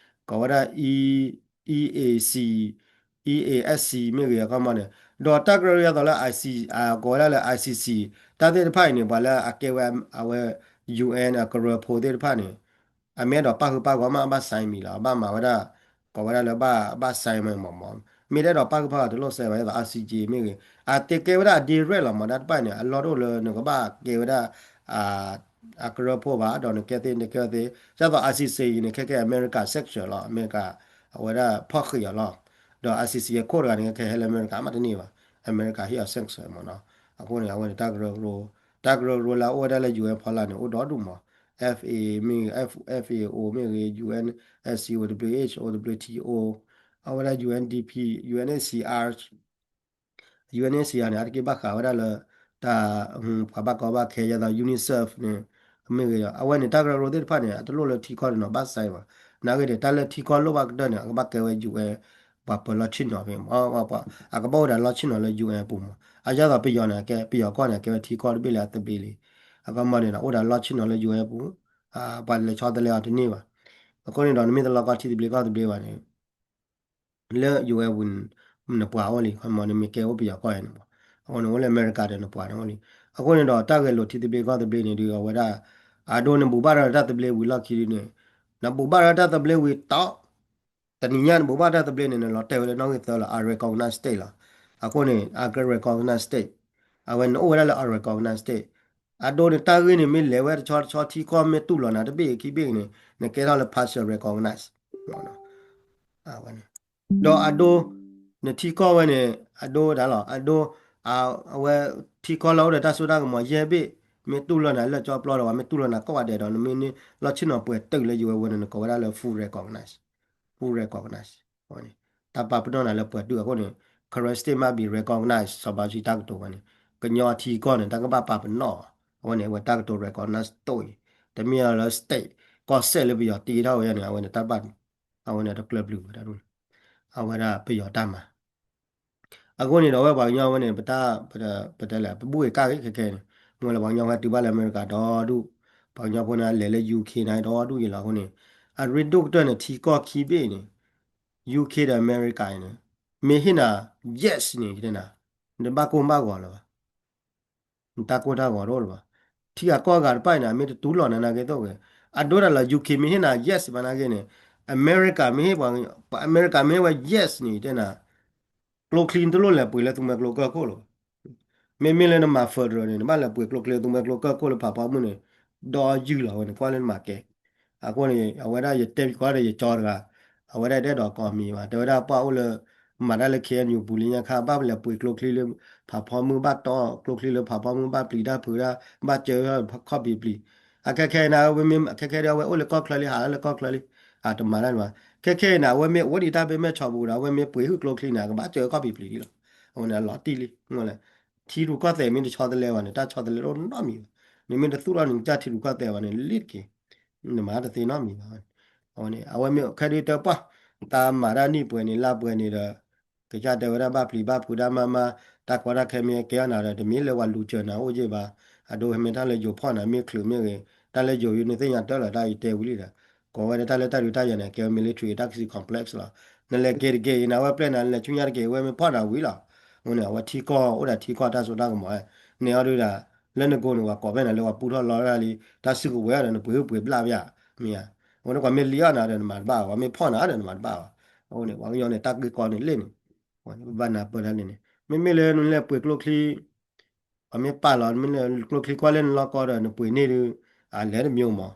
ကိးဝဲဒၣ် E- EAC မ့ၢ်ဂ့ၤ အခီမီန့ၣ်, ဒီးတၢ်ကရၢကရိယသိးလၢ I C ကိးဝဲဒၣ်လၢ ICC တၢ်သ့ၣ်တဖၣ်အံၤန့ၣ် ပှၤလၢအကဲဝဲအဝဲ UN အကရၢဖိသ့ၣ်တဖၣ်န့ၣ် အမ့ၢ်အဲၣ်ဒိးပၣ်ဃုာ်ပၣ်ဂီၢ်မး အဘၣ် sign မံၤလီၤ, အဘၣ်မၤဝဲဒၣ် ကိးဝဲဒၣ်လၢဘၣ် ဘၣ် sign မးမး မ့ၢ်တအဲၣ်ဒိးပာ်ဃုာ်ပာ်ဂီၤတလိၣ်စဲဘၣ် ဒ်သိး I C J မ့ၢ်ဂ့ၤ အသ့ကဲဝဲဒၣ်အ direct လီၤမး တၢ်တဖၣ်န့ၣ် အလီၢ်တအိၣ်လၢနကဘၣ်ကဲဝဲဒၣ် အကရၢဖိဘၣ် ဒီးနကဲသ့နကဲသ့ ဒ်သိး I C C န့ၣ် ခဲကဲ America sanction လီၤ အမဲရကၤ အဝဲဒၣ်ဖီၣ်ဃံးအီၤလီၤ ဒီး I C C အခိၣ်တဂၤန့ၣ် ခဲဟဲလၢအမဲရကၤမးတန့ၢ်ဘၣ် အမဲရကၤဟ့ၣ်အီၤ sanction မးနီၤ အဃိန့ၣ် အဝဲန့ၣ် တၢ်ကရၢကရိ တၢ်ကရၢကရိလၢအအိၣ်ဝဲဒၣ်လၢ U N ဖီလာ်န့ၣ် အိၣ်ဒီဒူၣ်မး F A မ့ၢ်ဂ့ၤ F- F A O မ့ၢ်ဂ့ၤ U N S C O W H O W T O အဝဲဒၣ် U N D P U N H C R U N H C R န့ၣ် အတက့ၢ်ဘၣ်ဃးဝဲဒၣ်လၢ တၢ် ပှၤဘၣ်ကီဘၣ်ခဲ ဒ်သိး UNICEF န့ၣ် မ့ၢ်ဂ့ၤဒီး အဝဲန့ၣ် တၢ်ကရၢကရိသ့ၣ်တဖၣ်န့ၣ် အတလိၣ်လၢထံကီၢ်တနီၤဘၣ်စဲဘၣ် နာ်ဂ့ၤန့ၣ် တၢ်လၢထံကီၢ်လိၣ်ဘၣ်ကတၢၢ်န့ၣ် အကဘၣ်ကဲဝဲ U N ပှၤပၢၤလီၢ်ဆ့ၣ်နီၤဖဲမး အကဘၣ်အိၣ်ဒီးလီၢ်ဆ့ၣ်နီၤလၢ U N အပူၤမး အဒ်သိးပယီၤန့ၣ် ကဲ ပယီၤကီၢ်န့ၣ် ကဲဝဲထံကီၢ်တဘ့ၣ်လၢအသဘျ့လံ အကမီန့ၣ်ဒီး အိၣ်ဒီးလီၢ်ဆ့ၣ်နီၤလၢ U N အပူၤ ပှၤလဲၤဆီတလဲအီၤတန့ၢ်ဘၣ် အဃိန့ၣ်ဒီး နမ့ၢ်တလီကီထံသဘျ့ကီၢ်သဘျ့ဘၣ်န့ၣ် လၢ U N ပူၤ နပှၤအိၣ်လံ ခီမီ နမ့ၢ်ကဲအိၣ်ပယီၤကီၢ်န့ၣ်မး အဃိန့ၣ် အိၣ်လၢအမဲရကၤဒီးနပှၤန့ၣ်အိၣ်လံ အဃိန့ၣ်ဒီး တၢ်ဂဲၤလိာ်ထံသဘျ့ကီၢ်သဘျ့န့ၣ်ဒီး အဝဲဒၣ် အဒိနဘူးဘၣ်ဒီးတၢ်သဘျ့ဝံၤလီၢ်ခံဒုန့ၣ် နဘူးဘၣ်ဒီးတၢ်သဘျ့ဝံၤတီ တနံၤညါနဘူးဘၣ်တၢ်သဘျ့န့ၣ် နလီၤတဲာ်ဝဲလၢနီၣ်ဂံၢ်သၢလီၤ unrecognized state လီၤ အဃိန့ၣ် unrecognized state အဝဲနအိၣ်ဝဲဒၣ်လၢ unrecognized state အဒိန့ၣ် တၢ်ဂ့ၢ်န့ၣ် မ့ၢ်လဲၤဝဲတဆီတဆီ ထံကီၢ်မ့ၢ်တူၢ်လိာ်နၤတဘ့ၣ်ခံဘ့ၣ်န့ၣ် နကဲထီၣ်လၢ partial recognize ဒီးအဒိ နထံကီၢ်ဝဲန့ၣ် အဒိဒၣ်လီၤ အဒိ အဝဲထံကီၢ်လၢအိၣ်ဒီးတၢ်စိတၢ်ကမီၤယဲၢ်ဘ့ၣ် မ့ၢ်တူၢ်လိာ်နၤလၢကၠီပျီဒီး ပှၤမ့ၢ်တူၢ်လိာ်နၤကိးဂၤဒဲးဒီး နမ့ၢ်န့ၢ်လီၢ်ဆ့ၣ်နီၤပှဲၤတုာ်လၢ U N ဝဲန့ၣ် နကိးဝဲဒၣ်လၢ full recognize full recognize တၢ်ပာ်ပနီၣ်နၤလၢပှဲၤတုာ်အဃိန့ၣ် Karen state must be recognized စီၤဘးဆံတၢ်ကတိၤဝဲန့ၣ် ကညီထံကီၢ်န့ၣ် တၢ်ကဘၣ်ပာ်ပနီၣ်အီၤ အဝဲန့ၣ် အဝဲတၢ်ကတိၤ recognize တိၢ်အံၤ တမ့ၢ်လၢ state ကီၢ်စဲၣ်လၢပယီၤတ့ထီၣ်ဝဲန့ၣ် အဝဲန့ၣ်တၢ်ဘၣ် အဝဲန့ၣ်တကျၢၤပျုၤဝဲဒၣ်ဒၣ် အဝဲဒၣ်ပယီၤတၢ်မၤ အဃိန့ၣ်ဒီး အဝဲပှၤကညီဝဲန့ၣ် ပတၢ် ပတဲလဲၣ် ပဘူၣ်ဂ့ၤကၢ်ဂ့ၤခဲခဲန့ၣ် မ့ၢ်လၢပှၤကညီဝဲတုၤဘၣ်လၢအမဲရကၤဒီဒူၣ် ပှၤကညီဖိန့ၣ်လဲၤလၢ U K န့ၣ်ဒီဒူၣ်ယံၤလီၤအဃိန့ၣ် အရ့ဒိၣ်ကတၢၢ်န့ၣ် ထံကီၢ်ခံဘ့ၣ်န့ၣ် U K ဒီးအမဲရကၤအံၤန့ၣ် မ့ၢ်ဟ့ၣ်နၤ yes န့ၣ် ယတဲနၤ နတဘၣ်ကိၢ်ဘၣ်ဂီၤလၢၤဘၣ် နတၢ်ကိၢ်တၢ်ဂီၤတအိၣ်လၢၤဘၣ်. ထံဂၤကီၢ်ဂၤတဖၣ်အံၤန့ၣ် အမ့ၢ်တတူၢ်လိာ်နၤနာ်က့သိးဂ့ၤ, အဒိဒၣ်လၢ U K မ့ၢ်ဟ့ၣ်နၤ yes ဘၣ်နာ်က့န့ၣ် အမဲရကၤမ့ၢ်ဟ့ၣ်ပှၤ, အမဲရကၤမ့ၢ်ဟ့ၣ်ဝဲ yes န့ၣ် ယတဲနၤ, ကျိချံနတလိၣ်လဲၤပှ့ၤလၢသူမွဲကျိကၢၢ်ခိၣ်လၢၤဘၣ်. မ့မ့ၢ်လၢနမၤ federal န့ၣ် နဘၣ်လဲၤပှ့ၤကျိချံလၢသူမွဲကျိကၢၢ်ခိၣ်လၢဖးဖီမုၢ်န့ၣ် ဒီးယုၢ်လီၤဝဲန့ၣ် ကွၢ်လၢနမၤကဲ အဃိန့ၣ် အဝဲဒၣ်ယတဲကွၢ်ဒီးယကၠီတဂၤ, အဝဲဒၣ်တအဲၣ်ဒိးကိးမံၤဘၣ်, တဲဝဲဒၣ်ပှၤအိၣ်လၢ မၤတၢ်လၢ K N U ပူၤလံညါခါ ဘၣ်လဲၤပှ့ၤကျိချံလၢဖးဖီမုၢ် ဘၣ်တီကျိချံလၢဖးဖီမုၢ် ဘၣ်ပျံၤတၢ်ဖုးတၢ် ဘၣ်စၢၤခီၣ်ဖံးပျံၤ, အခဲခဲအံၤန့ၣ် အဝဲမ့ၢ် ခဲခဲဒ်အဝဲအိၣ်လၢကီၢ်ချၢလံ ဟးလၢကီၢ်ချၢလံ, အတမၤတၢ်န့ၣ်ဘၣ်. ခဲခဲအံၤန့ၣ် အဝဲမ့ၢ်အိၣ်ဒံးတၢ်ဖဲမဲၢ်ဆီးပူၤဒီး အဝဲမ့ၢ်ပှ့ၤဟုၣ်ကျိချံန့ၣ် အကဘၣ်စၢၤခီၣ်ဖံးပျံၤလံလီၤ. အဝဲန့ၣ်အလီၤတံၢ်လံ, ထံရူၢ်ကီၢ်သဲးမ့ၢ်တဆီတလဲဘၣ်န့ၣ် တၢ်ဆီတလဲတအိၣ်နီတမံၤဘၣ်. နမ့ၢ်တသူၣ်ထီၣ်န့ၣ် နကစၢ်ထံရူၢ်ကီၢ်သဲးဘၣ်န့ၣ် လ့ၣ်တက့ၢ်, နမၤတသ့နီတမံၤဘၣ်. အဝဲန့ၣ် အဝဲမ့ၢ်ခဲဒုးတဲပှၢ် တၢ်မၤတၢ်နံၣ်ပှဲၤန့ၣ် လါပှဲၤန့ၣ်ဒီး ကစၢ်တဲဝဲဒၣ်ဘၣ်ပျံၤဘၣ်ဖုးတၢ်မၤမၤ တၢ်ကီတၢ်ခဲမ့ၢ်ကဲအီၤနၤဒီး တမ့ၢ်လၢပှၤလူၤစၢၤနၤအိၣ်ယ့ၢ်ဘၣ်. အဒိမ့ၢ်တၢ်လၢယိၤဖီၣ်နၤမ့ၢ်ချုးမ့ၢ်ဂ့ၤ, တၢ်လၢယိၤယိၤနသ့ၣ်ညါတၢ်လီၤ တၢ်ယတဲဝံၤလံဒီး ကိးဝဲဒၣ်တၢ်လၢတၢ်ဒုးတၢ်ယၤန့ၣ် ကဲဝဲ military တၢ်ကစီ complex လီၤ. နလဲၤက့ၤတက့ၢ်အံၤန့ၣ် အဝဲပျဲနၤလဲၤဆူညါတက့ၢ် အဝဲမ့ၢ်ဖီၣ်နၤဝံၤလီၤ. အဃိန့ၣ် အဝဲထံကီၢ်အိၣ်ဒီးထံကီၢ်တၢ်စိတၢ်ကမီၤ, န့ၣ်အီၤဒုးဒီး လၢနကိးန့ၣ် ပှၤကိးဖဲနၤလၢပှၤပူထီၣ်လီၤဒၣ်လံ တၢ်စုကဝဲၤဒီး နပှ့ၤဟုၣ်ပှ့ၤဘျၣ်ပယါ မ့ၢ်ဧါ. အဃိန့ၣ် ပှၤမ့ၢ်လံအီၣ်နၤဒီးနမၤတဘၣ်ဘၣ်, ပှၤမ့ၢ်ဖီၣ်နၤဒီးနမၤတဘၣ်ဘၣ်. အဃိန့ၣ် ပှၤကညီန့ၣ် တၢ်ဂ့ၢ်ကီန့ၣ်လ့ၣ်န့ၣ် ဘၣ်နၢ်ပၢၢ်ဒၣ်လံန့ၣ် မ့မ့ၢ်လၢနလဲၤပှ့ၤကျိချံ ပှၤမ့ၢ်ပာ်လီၤ မ့ၢ်လၢကျိချံကွၢ်လၢနလီၢ်ကီဒီး နပှ့ၤန့ၢ်ဒုး အလဲၤတမံၤမး.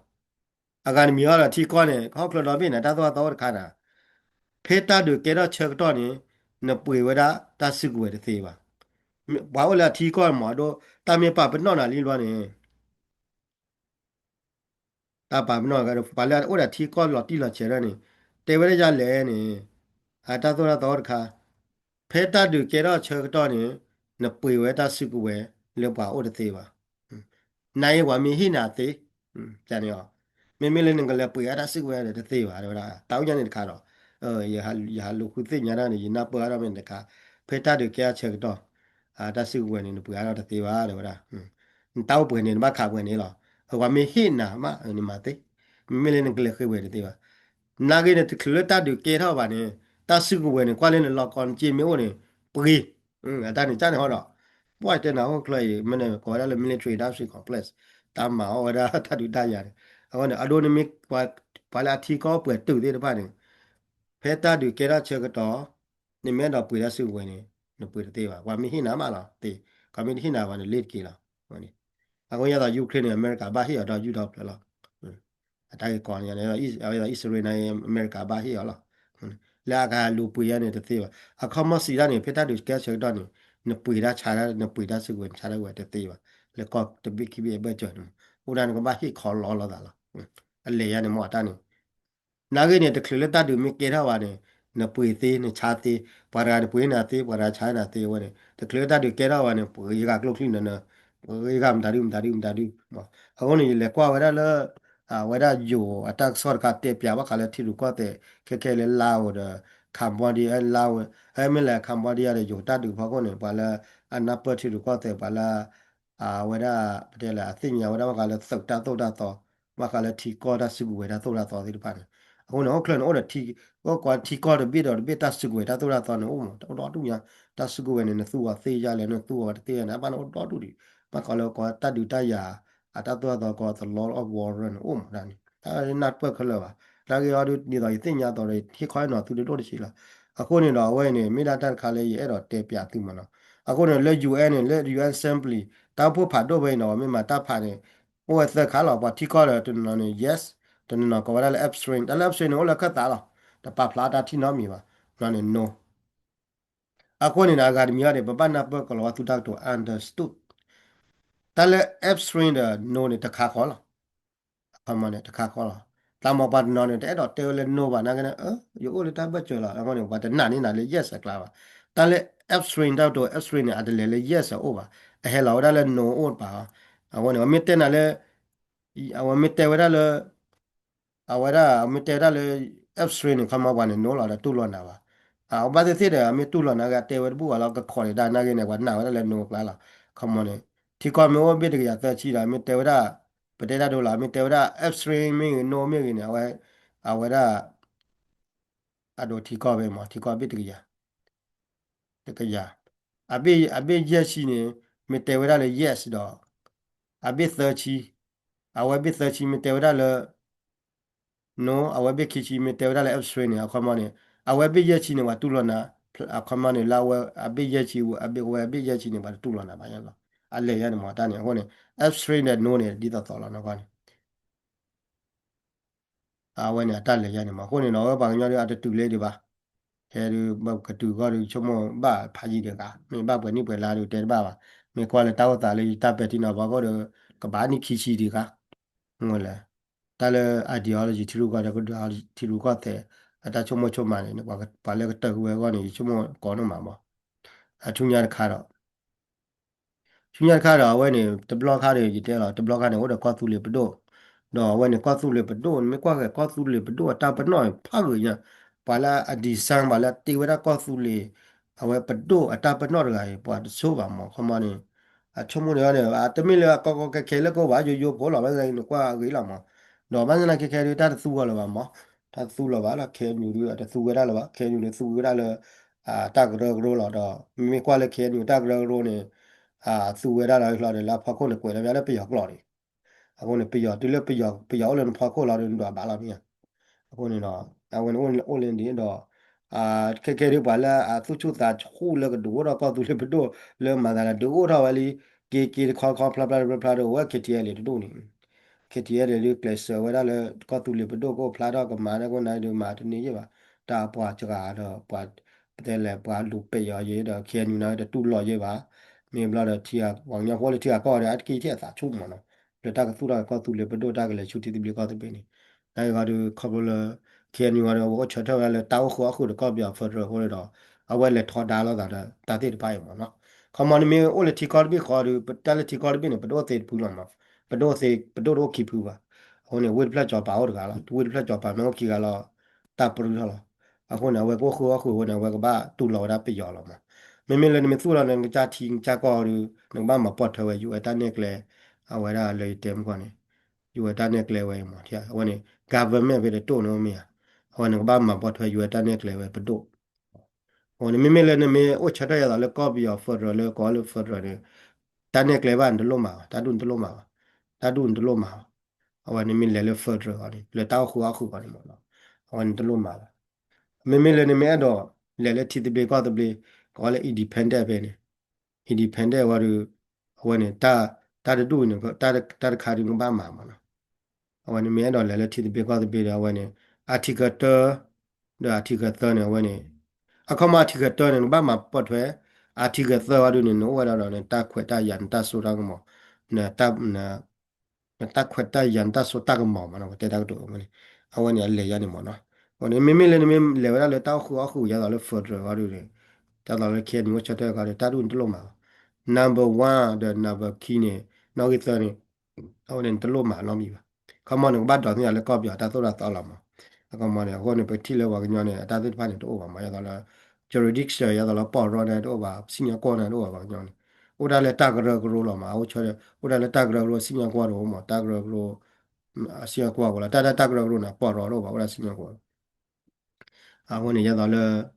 အဂၤတမံၤအီၤဒီးထံကီၢ်န့ၣ် ဟီၣ်ချၢဒီဘ့ၣ်န့ၣ် တၢ်သိၣ်တၢ်သီအိၣ်တခါနၤ, ဖဲတၢ်ဒုးကဲထီၣ်ဆၢကတီၢ်န့ၣ် နပှ့ၤဝဲဒၣ်တၢ်စုကဝဲၤတသ့ဘၣ်. ပှၤအိၣ်လၢအထံကီၢ်မး အဒိ တၢ်မ့ၢ်ပာ်ပနီၣ်နၤလံဘျီန့ၣ် တၢ်ပာ်ပနီၣ် ပှၤလၢအအိၣ်ဒီးထံကီၢ်လီၤတံၢ်လီၤဆဲးဒၣ်န့ၣ် တဲဝဲဒၣ်ယၤလဲၣ်န့ၣ် အတၢ်သိၣ်တၢ်သီအိၣ်တခါ, ဖဲတၢ်ဒုးကဲထီၣ်ဆၢကတီၢ်န့ၣ် နပှ့ၤဝဲတၢ်စုကဝဲၤလၢပှၤအိၣ်တသ့ဘၣ်. နအံၤပှၤမ့ၢ်ဟ့ၣ်နၤသ့, န့ၣ်အီၤ, မ့မ့ၢ်လၢနကလဲၤပှ့ၤအတၢ်စုကဝဲၤဒီးတသ့ဘၣ် တဲဝဲဒၣ် တၢ်အိၣ်ညါန့ၣ်တခါဒီး ယဟးလူၤဃုသ့ၣ်ညါတၢ်န့ၣ် ယနၢ်ပၢၢ်အါထီၣ်မ့ၢ်တခါ, ဖဲတၢ်ဒုးကဲထီၣ်ဆၢကတီၢ် တၢ်စုကဝဲၤန့ၣ် နပှ့ၤအါထီၣ်တသ့ဘၣ် တဲဝဲဒၣ်. နတၢ်အိၣ်ပှဲၤန့ၣ် နဘၣ်ခးပှဲၤန့ၣ်လီၤ. ပှၤမ့ၢ်ဟ့ၣ်နၤမး နမၤသ့, မ့မ့ၢ်လၢနကလဲၤဃ့ပှဲၤတသ့ဘၣ်. နာ်ဂ့ၤန့ၣ် တချုးလၢတၢ်ဒုးကဲထီၣ်ဘၣ်န့ၣ် တၢ်စုကဝဲၤန့ၣ် ကွၢ်လၢနလီၢ်ကီနစ့မ့ၢ်အိၣ်န့ၣ် ပှ့ၤ, အတၢ်န့ၣ်ကၢ်န့ၣ်ဟီဒီး ပှၤတဲနၤဟီၣ်ချၢအံၤ မ့ၢ်န့ၣ်ကိးဝဲဒၣ်လၢ military industrial complex တၢ်မၤအီၣ်ဝဲဒၣ်တၢ်ဒုးတၢ်ယၤန့ၣ်, အဃိန့ၣ် အဒိန့ၣ်မ့ၢ် ပှၤလၢအထံကီၢ်ပှဲၤတုာ်သ့ၣ်တဖၣ်န့ၣ် ဖဲတၢ်ဒုးကဲထီၣ်ဆၢကတီၢ် နမ့ၢ်အဲၣ်ဒိးပှ့ၤတၢ်စုကဝဲၤန့ၣ် နပှ့ၤတသ့ဘၣ်. ပှၤမ့ၢ်ဟ့ၣ်နၤမးလီၤ, သ့, ခီမ့ၢ်တဟ့ၣ်နၤဘၣ်န့ၣ် လ့ၢ်တက့ၤလီၤ. အဃိယသး Ukraine န့ၣ် အမဲရကၤဘၣ်ဟ့ၣ်အီၤဒီးယူၢ်ဒီဖျၢၣ်လီၤ. အတၢ်ဂ့ၢ်ကီန့ၣ် အဝဲဒၣ်အံၣ်စရ့လးန့ၣ် အမဲရကၤဘၣ်ဟ့ၣ်အီၤလီၤ. လၢအကဟးလူၤပှ့ၤယါန့ၣ်တသ့ဘၣ်. အခီမီစံးတၢ်န့ၣ် ဖဲတၢ်ဒုးကဲဆၢကတီၢ်န့ၣ် နပှ့ၤတၢ်ဆါတၢ် နပှ့ၤတၢ်စုကဝဲၤနဆါတၢ်ဝဲတသ့ဘၣ်. လၢကီၢ်တဘ့ၣ်ခံဘ့ၣ်အဘၢၣ်စၢၤန့ၣ် အိၣ်ဒၣ်နကဘၣ်ဟ့ၣ်ခီလီလိာ်သးလီၤ. အလဲၤယါန့ၣ်မ့ၢ်အတၢ်န့ၣ် နာ်ဂ့ၤန့ၣ် တချုးလၢတၢ်ဒုးမ့ၢ်ကဲထီၣ်ဘၣ်န့ၣ် နပှ့ၤသ့ နဆါသ့, ပှၤတဂၤန့ၣ်ပှ့ၤနၤသ့ ပှၤတဂၤဆါနၤသ့ဝဲန့ၣ် တချုးလၢတၢ်ဒုးကဲထီၣ်ဘၣ်န့ၣ် ပှ့ၤဂၤကျိချံနၢၤနၢၤ, ပှ့ၤဂၤမတၤဒုမတၤဒုမတၤဒု. အဃိန့ၣ် ယလဲၤကွၢ်ဝဲဒၣ်လၢ အဝဲဒၣ်ယိၤအတၢ်ကစီၣ်တခါတဲပၠးဘၣ်ဃးလၢထံရူၢ်ကီၢ်သဲး ခဲခဲလၢ Lao ဒီး Cambodia, Lao, မ့ၢ်လဲၣ် Cambodia ဒီးယိၤတၢ်ဒုးဖီခိၣ်န့ၣ် ပှၤလၢအနၢ်ပၢၢ်ထံရူၢ်ကီၢ်သဲး ပှၤလၢ အဝဲဒၣ် ပတဲလၢအသ့ၣ်ညါဝဲဒၣ်ဘၣ်ဃးလၢသုးတၢ်သိၣ်တၢ်သီ, ဘၣ်ဃးလၢထံကီၢ်တၢ်စုကဝဲၤတၢ်သိၣ်တၢ်သီသ့ၣ်တဖၣ်န့ၣ်, အဃိန့ၣ် ဟီၣ်ခိၣ်ချၢန့ၣ် အိၣ်ဒီး အိၣ်ကွၢ်ထံကီၢ်တဘ့ၣ်ဒီးတဘ့ၣ်တၢ်စုကဝဲၤတၢ်သိၣ်တၢ်သီန့ၣ် အိၣ်မး အိၣ်ဒီဒူၣ်ညါ, တၢ်စုကဝဲၤန့ၣ် နသူအီၤသ့ယါလဲၣ် နသူအီၤတသ့ယါန့ၣ် အဘၣ်န့ၣ်အိၣ်ဒီဒူၣ်ဒံး, ဘၣ်ဃးလၢကိးတၢ်ဒုးတၢ်ယၤ အတၢ်သိၣ်တၢ်သီကိး the law of war န့ၣ် အိၣ်မးဒၣ်န့ၣ် တၢ်နၢ်ပၢၢ်ခဲလၢာ်ဘၣ်, နာ်ဂ့ၤအီၤဒုး ဒ်သိးယသ့ၣ်ညါသိးဒီး ဟ့ၣ်ခီဟ့ၣ်နီၤသုတဒိၣ်တဆံးလီၤ. အဃိန့ၣ်ဒီး အဝဲအံၤန့ၣ် မ့ၢ်ဒၣ်တၢ်တခါလၢယအဲၣ်ဒိးတဲပၠးသုမးနီၤ. အဃိန့ၣ် လၢ ယူၢ်အ့ၣ်န့ၣ် လၢ ယူၢ်အ့ၣ် Assembly တၢ်အိၣ်ဖှိၣ်ဖးဒိၣ်ဖဲအံၤနီၤ ပှၤမ့ၢ်မၤတၢ်ဖးန့ၣ် အိၣ်ဝဲသၢခါလီၤ. ပှၤထံကီၢ်ဒီးတနီၤနီၤန့ၣ် yes, တနီၤနီၤကိးဝဲဒၣ်လၢ abstain, တၢ်လၢ abstain န့ၣ် အိၣ်လၢခၢၣ်သးလီၤ. တပာ်ဖျါတၢ်ထံၣ်နီတမံၤဘၣ်, နီၤန့ၣ် no. အဃိန့ၣ်ဒီး အဂၤတမံၤအံၤန့ၣ် ပဘၣ်နၢ်ပၢၢ်ကလီၤဝဲသုတၢ်ကတိၤ understood. တၢ်လၢ abstain ဒီး no န့ၣ် တခါဃီလီၤ. အခီမီန့ၣ် တခါဃီလီၤ. တၢ်မၤပှၤတနီၤန့ၣ် တအဲၣ်ဒိးတဲဝဲလၢ no ဘၣ် နာ်က့န့ၣ် ယအိၣ်လၢတၢ်ဘၢၣ်စၢၤလီၤ. အဃိန့ၣ် ပှၤတနာ်န့ၢ်နၤလၢ yes အကျါဘၣ်. တၢ်လၢ abstain တၢ်ကတိၤ abstain န့ၣ် အတလဲၤလၢ yes အအိၣ်ဘၣ်. အဟဲလီၤဝဲဒၣ်လၢ no အိၣ်တပၤလီၤ. အဃိန့ၣ် အမ့ၢ်တဲနၤလၢ အဝဲမ့ၢ်တဲဝဲဒၣ်လၢ အဝဲဒၣ်မ့ၢ်တဲဝဲဒၣ်လၢ abstain န့ၣ် ခီမီပှၤန့ၣ် no လီၤဒီးတူၢ်လိာ်နၤဘၣ်. အဘၣ်သ့ၣ်သ့ၣ်ဒီး အမ့ၢ်တူၢ်လိာ်နၤဂ့ၤ အတဲဝဲတဘူၣ်ဘၣ်လီၤ ကခိးန့ၣ်တၢ်နာ်ဂ့ၤန့ၣ် ပှၤနာ်ဝဲဒၣ်လၢ no အကျါလီၤ. ခီမီန့ၣ် ထံကီၢ်မ့ၢ်အိၣ်ဘ့ၣ်တကယၤသၢဆံဒီး မ့ၢ်တဲဝဲဒၣ် ပတဲတၢ်ဒိလီၤ မ့ၢ်တဲဝဲဒၣ် abstain မ့ၢ်ဂ့ၤ no မ့ၢ်ဂ့ၤန့ၣ် အဝဲ အဝဲဒၣ် အဒိထံကီၢ်ဖဲမး ထံကီၢ်အဘ့ၣ်တကယၤ တကယၤ အဘ့ၣ် အဘ့ၣ်ယဲၢ်ဆံန့ၣ် မ့ၢ်တဲဝဲဒၣ်လၢ yes ဒီး အဘ့ၣ်သၢဆံ အဝဲဘ့ၣ်သၢဆံမ့ၢ်တဲဝဲဒၣ်လၢ no အဝဲဘ့ၣ်ခံဆံမ့ၢ်တဲဝဲဒၣ်လၢ abstain န့ၣ် အခီမီန့ၣ် အဝဲဘ့ၣ်ယဲၢ်ဆံန့ၣ် ပှၤတူၢ်လိာ်နၤ အခီမီန့ၣ် လၢအဝဲအဘ့ၣ်ယဲၢ်ဆံ အဝဲအဘ့ၣ်ယဲၢ်ဆံန့ၣ် ပှၤတတူၢ်လိာ်နၤဘၣ်လီၤ. အလဲၤယါန့ၣ်မ့ၢ်တၢ်န့ၣ် အဃိန့ၣ် abstain ဒီး no န့ၣ် ဒ်သိးသိးလီၤနီၢ်ကီၢ်န့ၣ် အဝဲန့ၣ်အတၢ်လဲၤယါန့ၣ်မး အဃိန့ၣ်ဒီး အဝဲပှၤကညီဒုးအတတုၤလၢဒံးဘၣ်, ခဲဒုး ကတုၤဂီၢ်ဒုး ဆိကမိၣ်ဘၣ်ဖးယံၤတဂၤ မ့ၢ်ဘၣ်ပှဲၤနံၣ်ပှဲၤလါဒုးတဲတဘၣ်ဘၣ်, မ့ၢ်ကွၢ်လၢတၢ်အိၣ်သးလၢယတၢ်ပဲာ်ထံနီၤဖးအဃိဒီး ကဘၣ်နံၣ်ခံဆံတဂၤ, မ့ၢ်လဲၣ်, တၢ်လၢ ideology ထံရူၢ်ကီၢ်သဲး ထံရူၢ်ကီၢ်သဲး အတၢ်ဆိကမိၣ်ဆိကမးန့ၣ် ပှၤလၢကတၢၢ်ကဝဲအဂီၢ်န့ၣ် ယဆိကမိၣ်ကိးနီၢ်မးမး, အဆူညါတခါဒီး ဆူညါတခါဒီး အဝဲန့ၣ် တဘျီခါဒီး ယတဲလီၤ တဘျီခါန့ၣ် အိၣ်ဒီးကီၢ်သူလ့ၤပဒိၣ်, ဒီးအဝဲန့ၣ် ကီၢ်သူလ့ၤပဒိၣ် နမ့ၢ်ကွၢ်က့ၤကီၢ်သူလ့ၤပဒိၣ်အတၢ်ပနီၣ်န့ၣ် ဖးဂ့ၤညါ, ပှၤလၢအ design ပှၤလၢအတ့ဝဲဒၣ်ကီၢ်သူလ့ၤ အဝဲပဒိၣ်အတၢ်ပနီၣ်တဂၤအံၤ ပှၤတဆိဘၣ်မး ခီမီန့ၣ် အဆိကမိၣ်န့ၣ်န့ၣ် တမ့ၢ်လၢအကီကီခဲခဲလၢကအိၣ်ဘၣ် ယိယိဖိလီၤ ဘၣ်ဆၣ်သနာ်က့ နကွၢ်အဂ့ၤလီၤမး, ဒီးဘၣ်ဆၣ်သနာ်က့ခဲခဲဒုး တၢ်တသူဂီၤလၢၤဘၣ်မး, တၢ်တသူလီၤဘၣ်လီၤ ခဲအံၤနုာ်ဒုး အတသူဝဲဒၣ်လၢၤဘၣ် ခဲအံၤနုာ်န့ၣ် သူဝဲဒၣ်လၢ တၢ်ကရၢကရိလီၤဒီး မ့မ့ၢ်ကွၢ်လၢ ခဲအံၤနုာ် တၢ်ကရၢကရိန့ၣ် သူဝဲဒၣ်လီၤလီၤဒီး လၢအဖီခိၣ်န့ၣ် ကွဲးလီၤဘၣ်လၢပယီၤကျိာ်န့ၣ်, အဃိန့ၣ် ပယီၤတုၤလၢပယီၤ ပယီၤအိၣ်လၢနဖီခိၣ်လီၤဒီး နဒွးဘၣ်လီၤမ့ၢ်ဧါ, အဃိန့ၣ်ဒီး အဝဲန့ၣ်အိၣ်လၢဒ်ဒီး ခဲခဲဒုးပှၤလၢအသူၣ်ဆူၣ်သးဆူၣ်လၢကဒုးအိၣ်ထီၣ်ကီၢ်သူလ့ၤပဒိၣ်လၢမၤသးဒီး ဒုးအိၣ်ထီၣ်ဝဲလံ က့ၤက့ၤတခီတခီဖျါဖျါဖျါဖျါဒီး အဝဲ KTLA တဒူၣ်န့ၣ် KTLA ဒုးကျဲးစၢးဝဲဒၣ်လၢ ကီၢ်သူလ့ၤပဒိၣ်ကအိၣ်ဖျါထီၣ်ကမၤန့ၢ်ကအိၣ်နၤဒုးမၤတန့ၢ်ယဲၢ်ဘၣ်, တၢ်အပှၤစှၤဒီးပှၤ ပတဲလဲၣ် ပှၤလူၤပဲာ်ယီၤယဲဒီး ခဲအံၤနုာ်န့ၣ် တတူၢ်လိာ်ယဲဘၣ်, မ့ၢ်ဘျီဒီးထံဂၤ ပှၤကညီဖိလၢထံဂၤကီၢ်ဂၤဒီး အါတက့ၢ်ထဲအသးဆူၣ်မးနီၤ, လၢတၢ်ကသူၣ်ထီၣ်ကီၢ်သူလ့ၤပဒိၣ်တၢ်ကလဲၤဆူထံသဘျ့ကီၢ်သဘျ့န့ၣ်, နာ်က့ဂီၤဒုးခီဖျိလၢ ခဲအံၤနုာ်ဂီၤဒီး အဝဲအိၣ်ဆၢထၢၣ်ဝဲဒၣ်လၢတၢ်အိၣ်ဃုာ်အီၣ်ဃုာ်ဒီးကီၢ်ပယီၤ federal အဃိန့ၣ်ဒီး အဝဲလဲၤထီဒါလိာ်သးဒီးတၢ်သ့ၣ်တဖၣ်အံၤမးနီၤ, ခီမီန့ၣ်မ့ၢ်အိၣ်လၢထံကီၢ်တဘ့ၣ်ဃီဒီး တၢ်လၢထံကီၢ်တဘ့ၣ်န့ၣ် ပဒိၣ်သ့တဖုလီၤမး, ပဒိၣ်သ့ ပဒိၣ်တအိၣ်ခံဖုဘၣ်, အဃိန့ၣ် ဝ့ၢ်တဖျၢၣ်ကၠီၤပၤအိၣ်တဂၤလီၤ, ဝ့ၢ်တဖျၢၣ်ကၠီၤပၤမ့ၢ်အိၣ်ခံဂၤလီၤ တၢ်ပြူထီၣ်လီၤ, အဃိန့ၣ် အဝဲကအိၣ်ဃုာ်အီၣ်ဃုာ်အဃိန့ၣ် အဝဲကဘၣ်တူၢ်လိာ်ဝဲဒၣ်ပယီၤလီၤမး, မ့မ့ၢ်လၢနမ့ၢ်သူၣ်လီၤန့ၣ် နကစၢ်ထံနကစၢ်ကီၢ်ဒီး နကဘၣ်မၤပိာ်ထွဲဝဲ ယူၤအတၢ်နဲၣ်ကျဲ အဝဲဒၣ်လၢယတဲမုၢ်ကီၢ်န့ၣ် ယူၤအတၢ်နဲၣ်ကျဲဝဲအံၤမး အဝဲန့ၣ် government ဖဲတတိၢ်န့ၣ်မ့ၢ်ဧါ, အဝဲနကဘၣ်မၤပိာ်ထွဲယူၤအတၢ်နဲၣ်ကျဲဝဲပဒိၣ် အဃိန့ၣ် မ့မ့ၢ်လၢနမ့ၢ်အိၣ်ဆၢထၢၣ်ယၤသးလၢကီၢ်ပယီၤ federal လၢကိးလၢ federal န့ၣ် တၢ်နဲၣ်ကျဲဘၣ်နတလိၣ်မၤဘၣ်, တၢ်ဒူၣ်နတလိၣ်မၤဘၣ်, တၢ်ဒူၣ်နတလိၣ်မၤဘၣ်, အဝဲနမ့ၢ်လဲၤလၢ federal အီၤန့ၣ် လၢတၢ်အိၣ်ဃုာ်အီၣ်ဃုာ်အီၤန့ၣ်မးနီၤ, အဝဲနတလိၣ်မၤဘၣ်, မ့မ့ၢ်လၢနမ့ၢ်အဲၣ်ဒိး လဲၤလၢထံသဘျ့ကီၢ်သဘျ့ ကိးဝဲလၢ independent ဖဲန့ၣ် independent ဝံၤဒီး အဝဲန့ၣ် တၢ်တဒူၣ်န့ၣ် တၢ်တခါဒုးနကဘၣ်မၤမးနီၤ. အဝဲန့ၣ်မ့ၢ်အဲၣ်ဒိးလဲၤလၢထံသဘျ့ကီၢ်သဘျ့ဒီး အဝဲန့ၣ် article တၢ ဒီး article သၢန့ၣ် အဝဲန့ၣ် အခီမီ article တၢန့ၣ် နကဘၣ်မၤပိာ်ထွဲ article သၢဝံၤဒီးန့ၣ် နအိၣ်ဝဲဒၣ်ဒီးန့ၣ် တၢ်ခွဲးတၢ်ယာ် နတၢ်စိတၢ်ကမီၤ နတၢ်ခွဲးတၢ်ယာ် နတၢ်စိတၢ်ကမီၤမးနီၤ ပတဲတၢ်ကတိၤဝဲန့ၣ် အဝဲန့ၣ်အလဲၤယါန့ၣ်မးနီၤ. အဝဲန့ၣ် မ့မ့ၢ်လၢနမ့ၢ်လဲၤဝဲဒၣ်လၢတၢ်အိၣ်ဃုာ်အီၣ်ဃုာ် ဒ်သိးလၢ federal ဝံၤဒီးန့ၣ် ဒ်သိးလၢ K N U အိၣ်ဆၢထၢၣ်ခီဒီး တၢ်ဒူၣ်နတလိၣ်မၤဘၣ်. number one ဒီး number key န့ၣ် နီၣ်ဂံၢ်သၢန့ၣ် အဝဲန့ၣ်နတလိၣ်မၤနီတမံၤဘၣ်. ခီမီ နကဘၣ်ဒိးသ့ၣ်ညါလၢကီၢ်ပယီၤတၢ်သိၣ်တၢ်သီလီၤမး. အခီမီန့ၣ် အဃိန့ၣ် ပထံၣ်လၢပှၤကညီန့ၣ် အတၢ်သ့ၣ်တဖၣ်န့ၣ်တအိၣ်ဘၣ်မး ဒ်သိးလၢ jurisdiction ဒ်သိးလၢပီၢ်ရီန့ၣ်တအိၣ်ဘၣ် စံၣ်ညီၣ်ကွီၢ်န့ၣ်တအိၣ်ဘၣ် ပှၤကညီန့ၣ် အိၣ်ဒၣ်လၢတၢ်ကရၢကရိလီၤမး အအိၣ်ဆၢ အိၣ်ဒၣ်လၢတၢ်ကရၢကရိစံၣ်ညီၣ်ကွီၢ်တအိၣ်မး တၢ်ကရၢကရိ စံၣ်ညီၣ်ကွီၢ်ကီးလီၤ တၢ်ဒၣ်တၢ်ကရၢကရိန့ၣ် ပီၢ်ရီတအိၣ်ဘၣ် အိၣ်ဒၣ်စံၣ်ညီၣ်ကွီၢ် အဃိန့ၣ် ဒ်သိးလၢ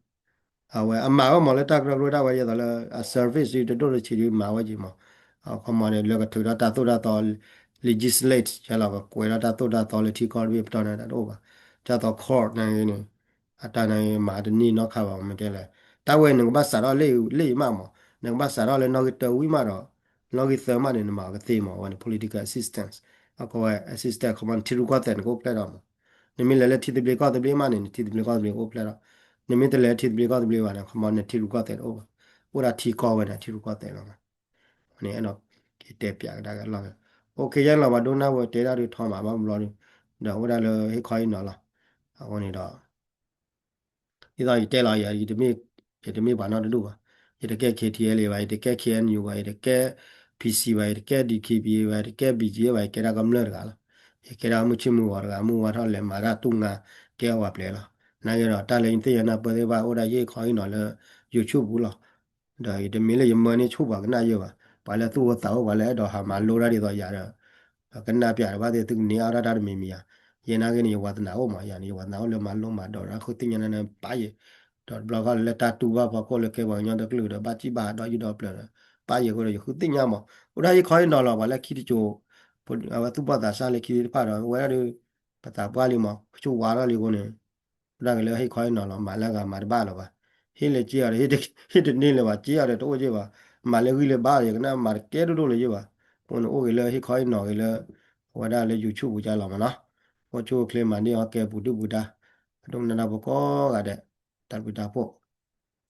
အဝဲအမၤဝဲမးလၢတၢ်ကရၢကရိဒၣ်ဝဲ ဒ်သိးလၢအ service တဒိၣ်တဆံးဒုးမၤဝဲက့ၤမး. အခီမီန့ၣ် လၢကထုးထီၣ်တၢ်သိၣ်တၢ်သီ legislate ယလီၤ ကကွဲးထီၣ်တၢ်သိၣ်တၢ်သီလၢထံကီၢ်တဘ့ၣ်ပတီၢ်န့ၣ် တၢ်တအိၣ်ဘၣ်. ဒ်သိး court န့ၣ်ဂ့ၤန့ၣ် အတၢ်န့ၣ်ဂ့ၤ မၤတန့ၢ်နီတခါဘၣ် မ့ၢ်တဲလဲၣ်. တၢ်ဝဲနကဘၣ်စးထီၣ်လၢလၢယမးမး နကဘၣ်စးထီၣ်လၢနီၣ်ဂံၢ်တၢဝံၣ်မးဒီး နီၣ်ဂံၢ်သၢမးန့ၣ် နမၤအီၤကသ့မး အဝဲန့ၣ် political assistance အကဝဲ assistance ခီမီ နထံရူၢ်ကီၢ်သဲးန့ၣ် ကအိၣ်ဖျဲၣ်ထီၣ်မး. နမ့ၢ်လဲၤလၢထံသဘျ့ကီၢ်သဘျ့မးန့ၣ် နထံသဘျ့ကီၢ်သဘျ့ကအိၣ်ဖျဲၣ်ထီၣ်. နမ့ၢ်တလဲၤထံသဘျ့ကီၢ်သဘျ့ဘၣ်န့ၣ် ခီမီ နထံရူၢ်ကီၢ်သဲးတအိၣ်ဘၣ်. အိၣ်ဒၣ်ထံကီၢ်ဝဲန့ၣ် ထံရူၢ်ကီၢ်သဲးလီၤ. န့ၣ်အဲၣ်ဒိး ကတဲပၠးကဒါက့ၤလီၤ. အိၣ်ခ့ ယဲလီၤ ပှၤဒိကနၣ်ဝဲတဲဒၣ်ဒုးထီမး ဘၣ်ဘျီဒုး ဒီးအိၣ်ဒၣ်လၢဟ့ၣ်ခီဟ့ၣ်နီၤလီၤ. အဃိန့ၣ်ဒီး ဒ်သိးယတဲလီၤ ယ ယတမ့ၢ်ပှၤနီတဒူၣ်ဘၣ်. ယတကဲ K T L A ဘၣ်, ယတကဲ K N U ဘၣ်, ယတကဲ P C ဘၣ်, ယတကဲ D K B A ဘၣ်, ယတကဲ B G A ဘၣ်, ယကဲဒၣ်ကမျၢၢ်တဂၤလီၤ. ယကဲဒၣ်မုၢ်ဆ့ၣ်မုၢ်ဂီၤတဂၤ မုၢ်ဝါထီၣ်လဲၤမၤတၢ်တူၢ်ငါ ကဲအီၣ်ဝဲပျဲလီၤ. နာ်က့ဒီး တၢ်လၢယသ့ၣ်ညါနၢ်ပၢၢ်သ့ၣ်တဖၣ် အိၣ်ဒၣ်ယဟ့ၣ်ခီဟ့ၣ်နီၤလၢ YouTube ပူၤလီၤ. ဒီးယတမ့ၢ်လၢယမၢန့ၢ်ဆူၣ်ပှၤကနၣ်ယဲဘၣ်. ပှၤလၢသူၣ်အိၣ်သးအိၣ် ပှၤလၢအဲၣ်ဒိးဟးမၤလိတၢ်ဒ်သိးယၤဒီး ကနၣ်ပၠးတဘၣ်သ့ၣ် သုကန့ၢ်အါထီၣ်တၢ်တမံၤမံၤဧါ. ယဲနာ်က့န့ၣ် ယဝၤသနာ်အိၣ်မး ယၤန့ၣ် ယဝၤသနာ်အိၣ်လၢမၤလိမၤဒိးဒီး ဃုသ့ၣ်ညါနၢ်ပၢၢ်ယဲ. ဒီးတဘျီခီလၢတၢ်တူၢ်ဘၣ်ဖီခိၣ်လၢကဲပှၤကညီတကလုာ်ဒီး ဘၣ်စံၣ်ဘၣ်ဟးဒီးယုၢ်ဒီးပျၢၤဒီး ပၣ်ယဲအဃိဒီး ယဃုသ့ၣ်ညါမး အိၣ်ဒၣ်ဟ့ၣ်ခီဟ့ၣ်နီၤလီၤ ပှၤလၢခံတစိၤ အဝဲသူၣ်ဘီၣ်သးစၢ်လၢခံသ့ၣ်တဖၣ်ဒီး ဝဲဒၣ်ဒီး ပသးပှၢ်လံမး ကဆူၣ်ဝါထီၣ်လံအဃိန့ၣ် အိၣ်ဒၣ်က့ၤလၢဟ့ၣ်ခီဟ့ၣ်နီၤလီၤ မၤလၢအဂၤမၤတဘၣ်လၢၤဘၣ်. ဟ့ၣ်လၢက့အီၤဒီး ဟ့ၣ်တန့ၢ်လၢၤဘၣ် က့အီၤဒီးတအိၣ်က့ဘၣ်. မၤလၢဂံၢ်လၢဘါဒီး ယကနၣ်မၤတကဲဒိၣ်ဒိၣ်လၢၤက့ဘၣ်. အဃိန့ၣ် အိၣ်က့ၤလၢဟ့ၣ်ခီဟ့ၣ်နီၤက့ၤလၢ အဝဲဒၣ်လၢ YouTube ပူၤကလီၤမးနီၤ. အိၣ်ဆူၣ်အိၣ်ချ့မၤန့ၢ်အီၣ်ကဲပူၤဒုၣ်ပူၤဒါ အဒိကနၣ်တၢ်ဖိကိးဂၤဒဲး တၢ်ဘျုးတၢ်ဖှိၣ်